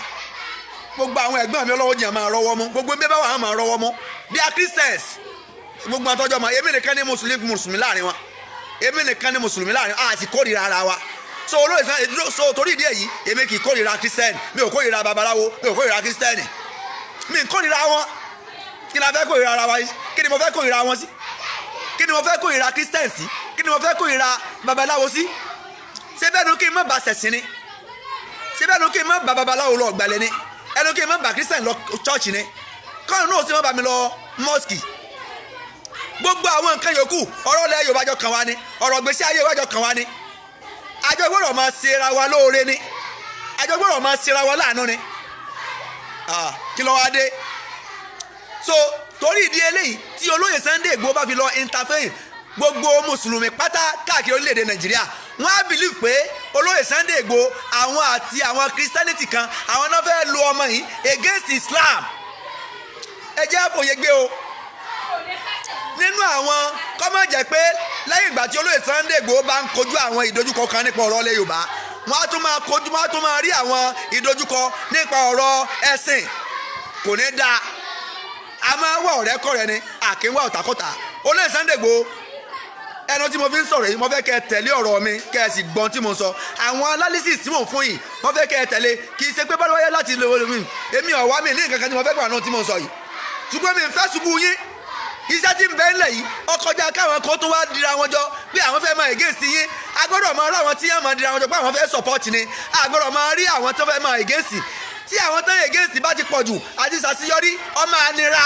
Speaker 1: Gbogbo àwọn ẹ̀gbọ́n mi, ọlọ́wọ́ jìyàn máa rọwọ́ mú. Gbogbo ẹbí bá wà, máa rọwọ́ mú. They are Christians. Gbogbo àtọ́jọ́ mọ́, èmi nìkan ní mùsùlùmí láàrin wọn. Èmi nìkan ní mùsùlùmí láàrin wọn. A sì kórìíra ara wa. So olóyè so torí ìdí èyí, èmi kì í kórìíra Christian, mi ò kórìíra babaláwo, mi ò kórìíra Christian, mi ò kórìíra wọn. Kí ni a fẹ́ kórìíra ara wa? Kí ni mo fẹ́ kórìíra wọn sí? Kí ni mo fẹ́ kórìíra Christian sí? Kí ni mo fẹ́ kórìíra babaláwo sí? Ṣé bẹ́ẹ̀ ni kí n má ba ṣẹ̀sìn ni? Ṣé bẹ́ẹ̀ ni kí n má ba babaláwo lọ ọ̀gbàlẹ̀ ni? Ẹnu kí n má ba Christian lọ church ni? Kọ́ọ̀nù náà sì má ba mi lọ mosque. Gbogbo àwọn nǹkan yòókù, ọ̀rọ̀ ilẹ̀ Yorùbá jọ kàn wá ni, ọ̀rọ̀ gbèsè ayé wájọ kàn wá ni. Àjọ gbọ́dọ̀ máa ṣera wa lóore ni, àjọ gbọ́dọ̀ máa ṣera wa láàánú ni. Kí ló wá dé? So torí ìdí eléyìí, tí olóyè Sunday Igboho bá fi lọ intervene, gbogbo mùsùlùmí pátá káàkiri orílẹ̀-èdè Nàìjíríà, wọ́n á believe pé olóyè Sunday Igboho, àwọn àti àwọn Christianity kan, àwọn náà fẹ́ lo ọmọ yìí against Islam. Ẹ jẹ́ àfòye gbé o nínú àwọn kọ́mọ̀ jẹ́ pé lẹ́yìn ìgbà tí olóyè Sunday Igboho bá ń kojú àwọn ìdojúkọ kan nípa ọ̀rọ̀ ilẹ̀ Yorùbá, wọ́n á tún máa rí àwọn ìdojúkọ nípa ọ̀rọ̀ ẹ̀sìn. Kò ní dáa. A máa wá ọ̀rẹ́ kọ̀rẹ́ ni, àkínwá ọ̀tàkọ́tà. Olóyè Sunday Igboho, ẹnu tí mo fi ń sọ̀rọ̀ yìí, mo fẹ́ kẹ́ ẹ tẹ̀lé ọ̀rọ̀ mi, kẹ́ ẹ sì gbọ́n tí mo sọ. Àwọn analysis tí mò ń fún yìí, mo fẹ́ kẹ́ ẹ tẹ̀lé. Kì í ṣe pé báwo wáyé láti lè wọlé mi. Èmi ọ̀wá mi ní nǹkan kan tí mo fẹ́ gbà náà tí mo sọ yìí, ṣùgbọ́n mi ń fẹ́ ṣubú yín. Iṣẹ́ tí ń bẹ ńlẹ̀ yìí ọkọjá káwọn kan tó wá dira wọn jọ pé àwọn fẹ́ máa against yín. A gbọ́dọ̀ máa rí àwọn tí yẹn máa dira wọn jọ pé àwọn fẹ́ support ni. A gbọ́dọ̀ máa rí àwọn tó fẹ́ máa against. Tí àwọn tó ń against bá ti pọ̀ jù, àti ṣàṣeyọrí ọmọ ànira,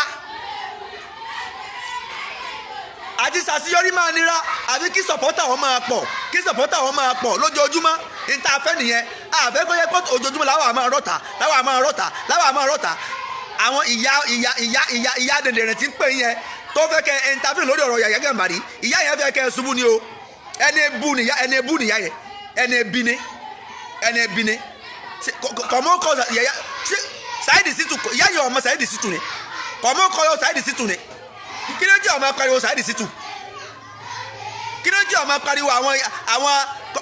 Speaker 1: àti ṣàṣeyọrí máa nira. Àfi kí supporter wọn máa pọ̀, kí supporter wọn máa pọ̀ lójoojúmọ́. Níta afẹ́ nìyẹn. Àfẹ́ kó yẹ pé ojoojúmọ́ làwọn máa rọ̀tà, làwọn máa rọ̀tà, làwọn máa rọ̀tà. Àwọn ìyá ìyá ìyá ìyá ìyá dẹ̀dẹ̀rẹ̀ tí ń pè yẹn, tó fẹ́ kẹ́ interview lórí ọ̀rọ̀ Yàyà Gàmbàrí, ìyá yẹn fẹ́ kẹ́ ṣubú ni o. Ẹni ebú nìyá, ẹni ebú nìyá yẹn, ẹni ebi ni, ẹni ebi ni. Kọ̀mọ́ kọ́ Yàyà Saheed Shittu. Ìyá yẹn, ọmọ Saheed Shittu ni. Kọ̀mọ́ kọ́ Saheed Shittu ni. Kí ló jẹ́ ọmọ pariwo Saheed Shittu? Kí ló jẹ́ ọmọ pariwo àwọn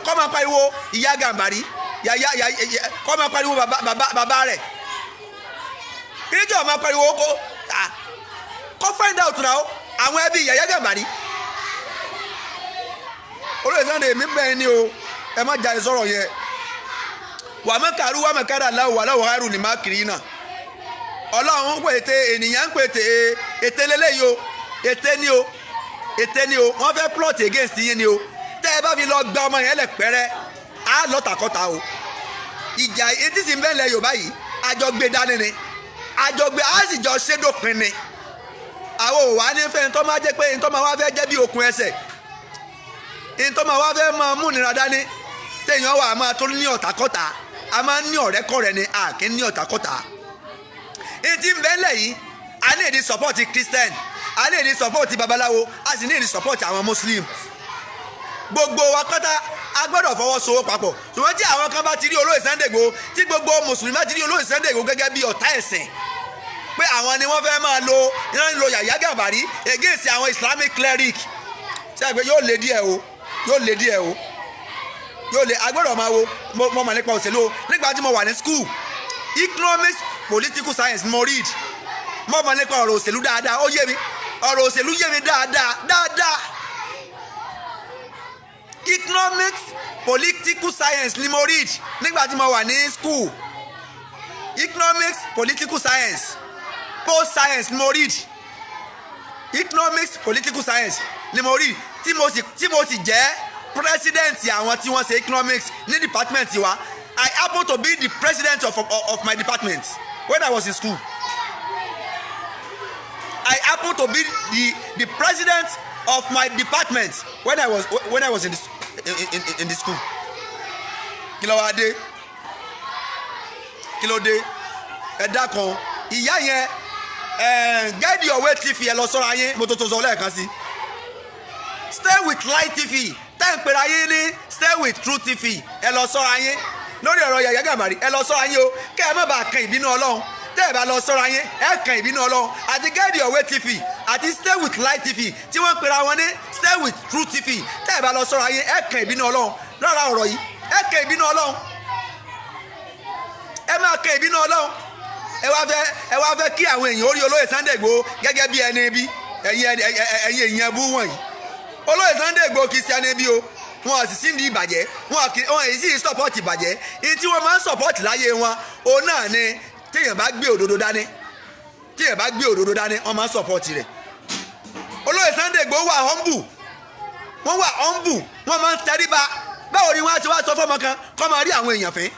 Speaker 1: kọ́ máa pariwo ìyá Gàmbàrí, yàyà yàyà, kọ́ máa pariwo bàbá bàbá bàbá rẹ̀? Kí ló jẹ́ ọmọ pariwo kó find out now àwọn ẹbí Yàyà Gàmbàrí? Olóyè Sunday, èmi bẹ́ẹ̀ ni o, ẹ má jáde sọ̀rọ̀ yẹn. Wà má kàrú wà má kára láwù wà láwù hairu ní má kiri náà. Ọlọ́run ń pète, ènìyàn ń pète. Ète lélẹ́yìí o, ète ni o, ète ni o. Wọ́n fẹ́ plot against yín ni o. Tẹ́ ẹ bá fi lọ gba ọmọ yẹn lẹ̀ pẹ́rẹ́, á lọ́tàkọ́ta o. Ìjà etí sì ń bẹ́ẹ̀ lẹ̀ Yorùbá yìí, àjọ gbé dání ni, àjọ gbé, á sì jọ ṣe dópin ni. Àwọn ò wá ní fẹ́ ní tó máa jẹ́ pé ní tó máa wá fẹ́ jẹ́ bí okùn ẹsẹ̀, ní tó máa wá fẹ́ máa mú nira dání, téèyàn wà máa tó ní ọ̀tàkọ́ta. A máa ń ní ọ̀rẹ́kọ̀rẹ́ ni, a kì í ní ọ̀tàkọ́ta. Etí ń bẹ́ẹ̀ lẹ̀ yìí, a ní èdè support Christian, a ní èdè support babaláwo, a sì ní èdè support àwọn Muslim. Gbogbo wa pátá, a gbọ́dọ̀ fọwọ́sowọ́ papọ̀. Ṣùgbọ́n tí àwọn kan bá ti rí olóyè Sunday Igboho, tí gbogbo mùsùlùmí bá ti rí olóyè Sunday Igboho gẹ́gẹ́ bí ọ̀tá ẹ̀sìn, pé àwọn ni wọ́n fẹ́ máa lo wọ́n ń lo Yàyà Gàmbàrí against àwọn Islamic cleric, ṣé àgbẹ̀ yóò lé díẹ̀ o, yóò lé díẹ̀ o, yóò lé. A gbọ́dọ̀ máa wo. Mo mọ̀ nípa òṣèlú o. Nígbà tí mo wà ní school, economics, political science mo read. Mo mọ̀ nípa ọ̀rọ̀ òṣèlú dáadáa. Ó yé mi, ọ̀rọ̀ òṣèlú yé mi dáadáa dáadáa. Economics, political science ni mo read nígbà tí mo wà ní school. Economics, political science, post science ni mo read. Economics, political science ni mo read, tí mo sì jẹ́ President àwọn tí wọ́n ṣe economics ní department wa. I happen to be the president of my department when I was in school. I happen to be the president of my department when I was in the school. Kí ló wá dé? Kí ló dé? Ẹ dákan, ìyá yẹn, Guide Your Way TV, ẹ lọ sọ́ra yín. Mo tó tó sọ lẹ́ẹ̀kan sí, Stay With Light TV tẹ́ ń pera yín ní Stay With Truth TV, ẹ lọ sọ́ra yín lórí ọ̀rọ̀ Yàyà Gàmbàrí. Ẹ lọ sọ́ra yín o, kẹ́ ẹ má bàa kan ìbínú Ọlọ́run. Tẹ́ ẹ bá lọ sọ́ra yín, ẹ kan ìbínú Ọlọ́run. Àti Guide Your Way TV àti Stay With Light TV tí wọ́n ń pera wọn ní Stay With Truth TV, tẹ́ ẹ bá lọ sọ́ra yín, ẹ kan ìbínú Ọlọ́run lára ọ̀rọ̀ yìí. Ẹ kan ìbínú Ọlọ́run, ẹ máa kan ìbínú Ọlọ́run. Ẹ wá fẹ́ kí àwọn èèyàn orí olóyè Sunday Igboho gẹ́gẹ́ bí ẹni bí ẹ̀yin èèyàn bú wọ̀nyí. Olóyè Sunday Igboho kì í ṣe ẹni bí o. Wọn sì sí ní ìbàjẹ́, wọn èyí sì support ìbàjẹ́. Ní tí wọ́n máa ń support láyé wọn, òun náà ni téèyàn bá gbé òdodo dání. Téèyàn bá gbé òdodo dání, wọ́n máa ń support rẹ̀. Olóyè Sunday Igboho wà humble, wọ́n wà humble, wọ́n máa ń tẹríba. Báwo ni wọ́n á ti wá sọ fọ́mọ kan kọ́ máa rí àwọn èèyàn fín?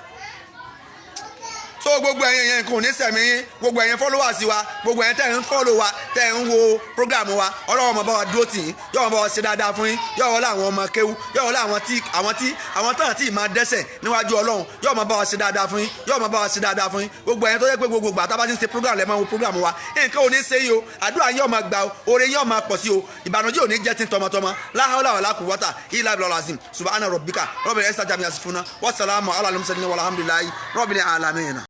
Speaker 1: So gbogbo ẹ̀yin ẹ̀yin kò ní sẹ̀mí yín. Gbogbo ẹ̀yin followers wa, gbogbo ẹ̀yin tẹ̀ ń follow wa, tẹ̀ ń wo program wa, Ọlọ́run máa bá wa dúró tì yín, yóò máa bá wa ṣe dáadáa fún yín. Yóò wọlé àwọn ọmọ kéwú, yóò wọlé àwọn tí àwọn tán àti ìmáa dẹ́sẹ̀ níwájú Ọlọ́run, yóò máa bá wa ṣe dáadáa fún yín, yóò máa bá wa ṣe dáadáa fún yín. Gbogbo ẹ̀yin tó yẹ pé gbogbo ìgbà tá a bá ti ń ṣe program lẹ́ máa wo program wa, nǹkan ò ní ṣe yìí o. Àdúrà yóò máa gbà o, oore yóò máa pọ̀ sí o, ìbànújẹ́ ò ní jẹ́ tí ń tọmọtọmọ. La hawla wala quwwata illa billahi azim. Subhana rabbika rabbil izzati amma yasifuna, wassalamu ala al-mursalin, walhamdulillahi rabbil alamin.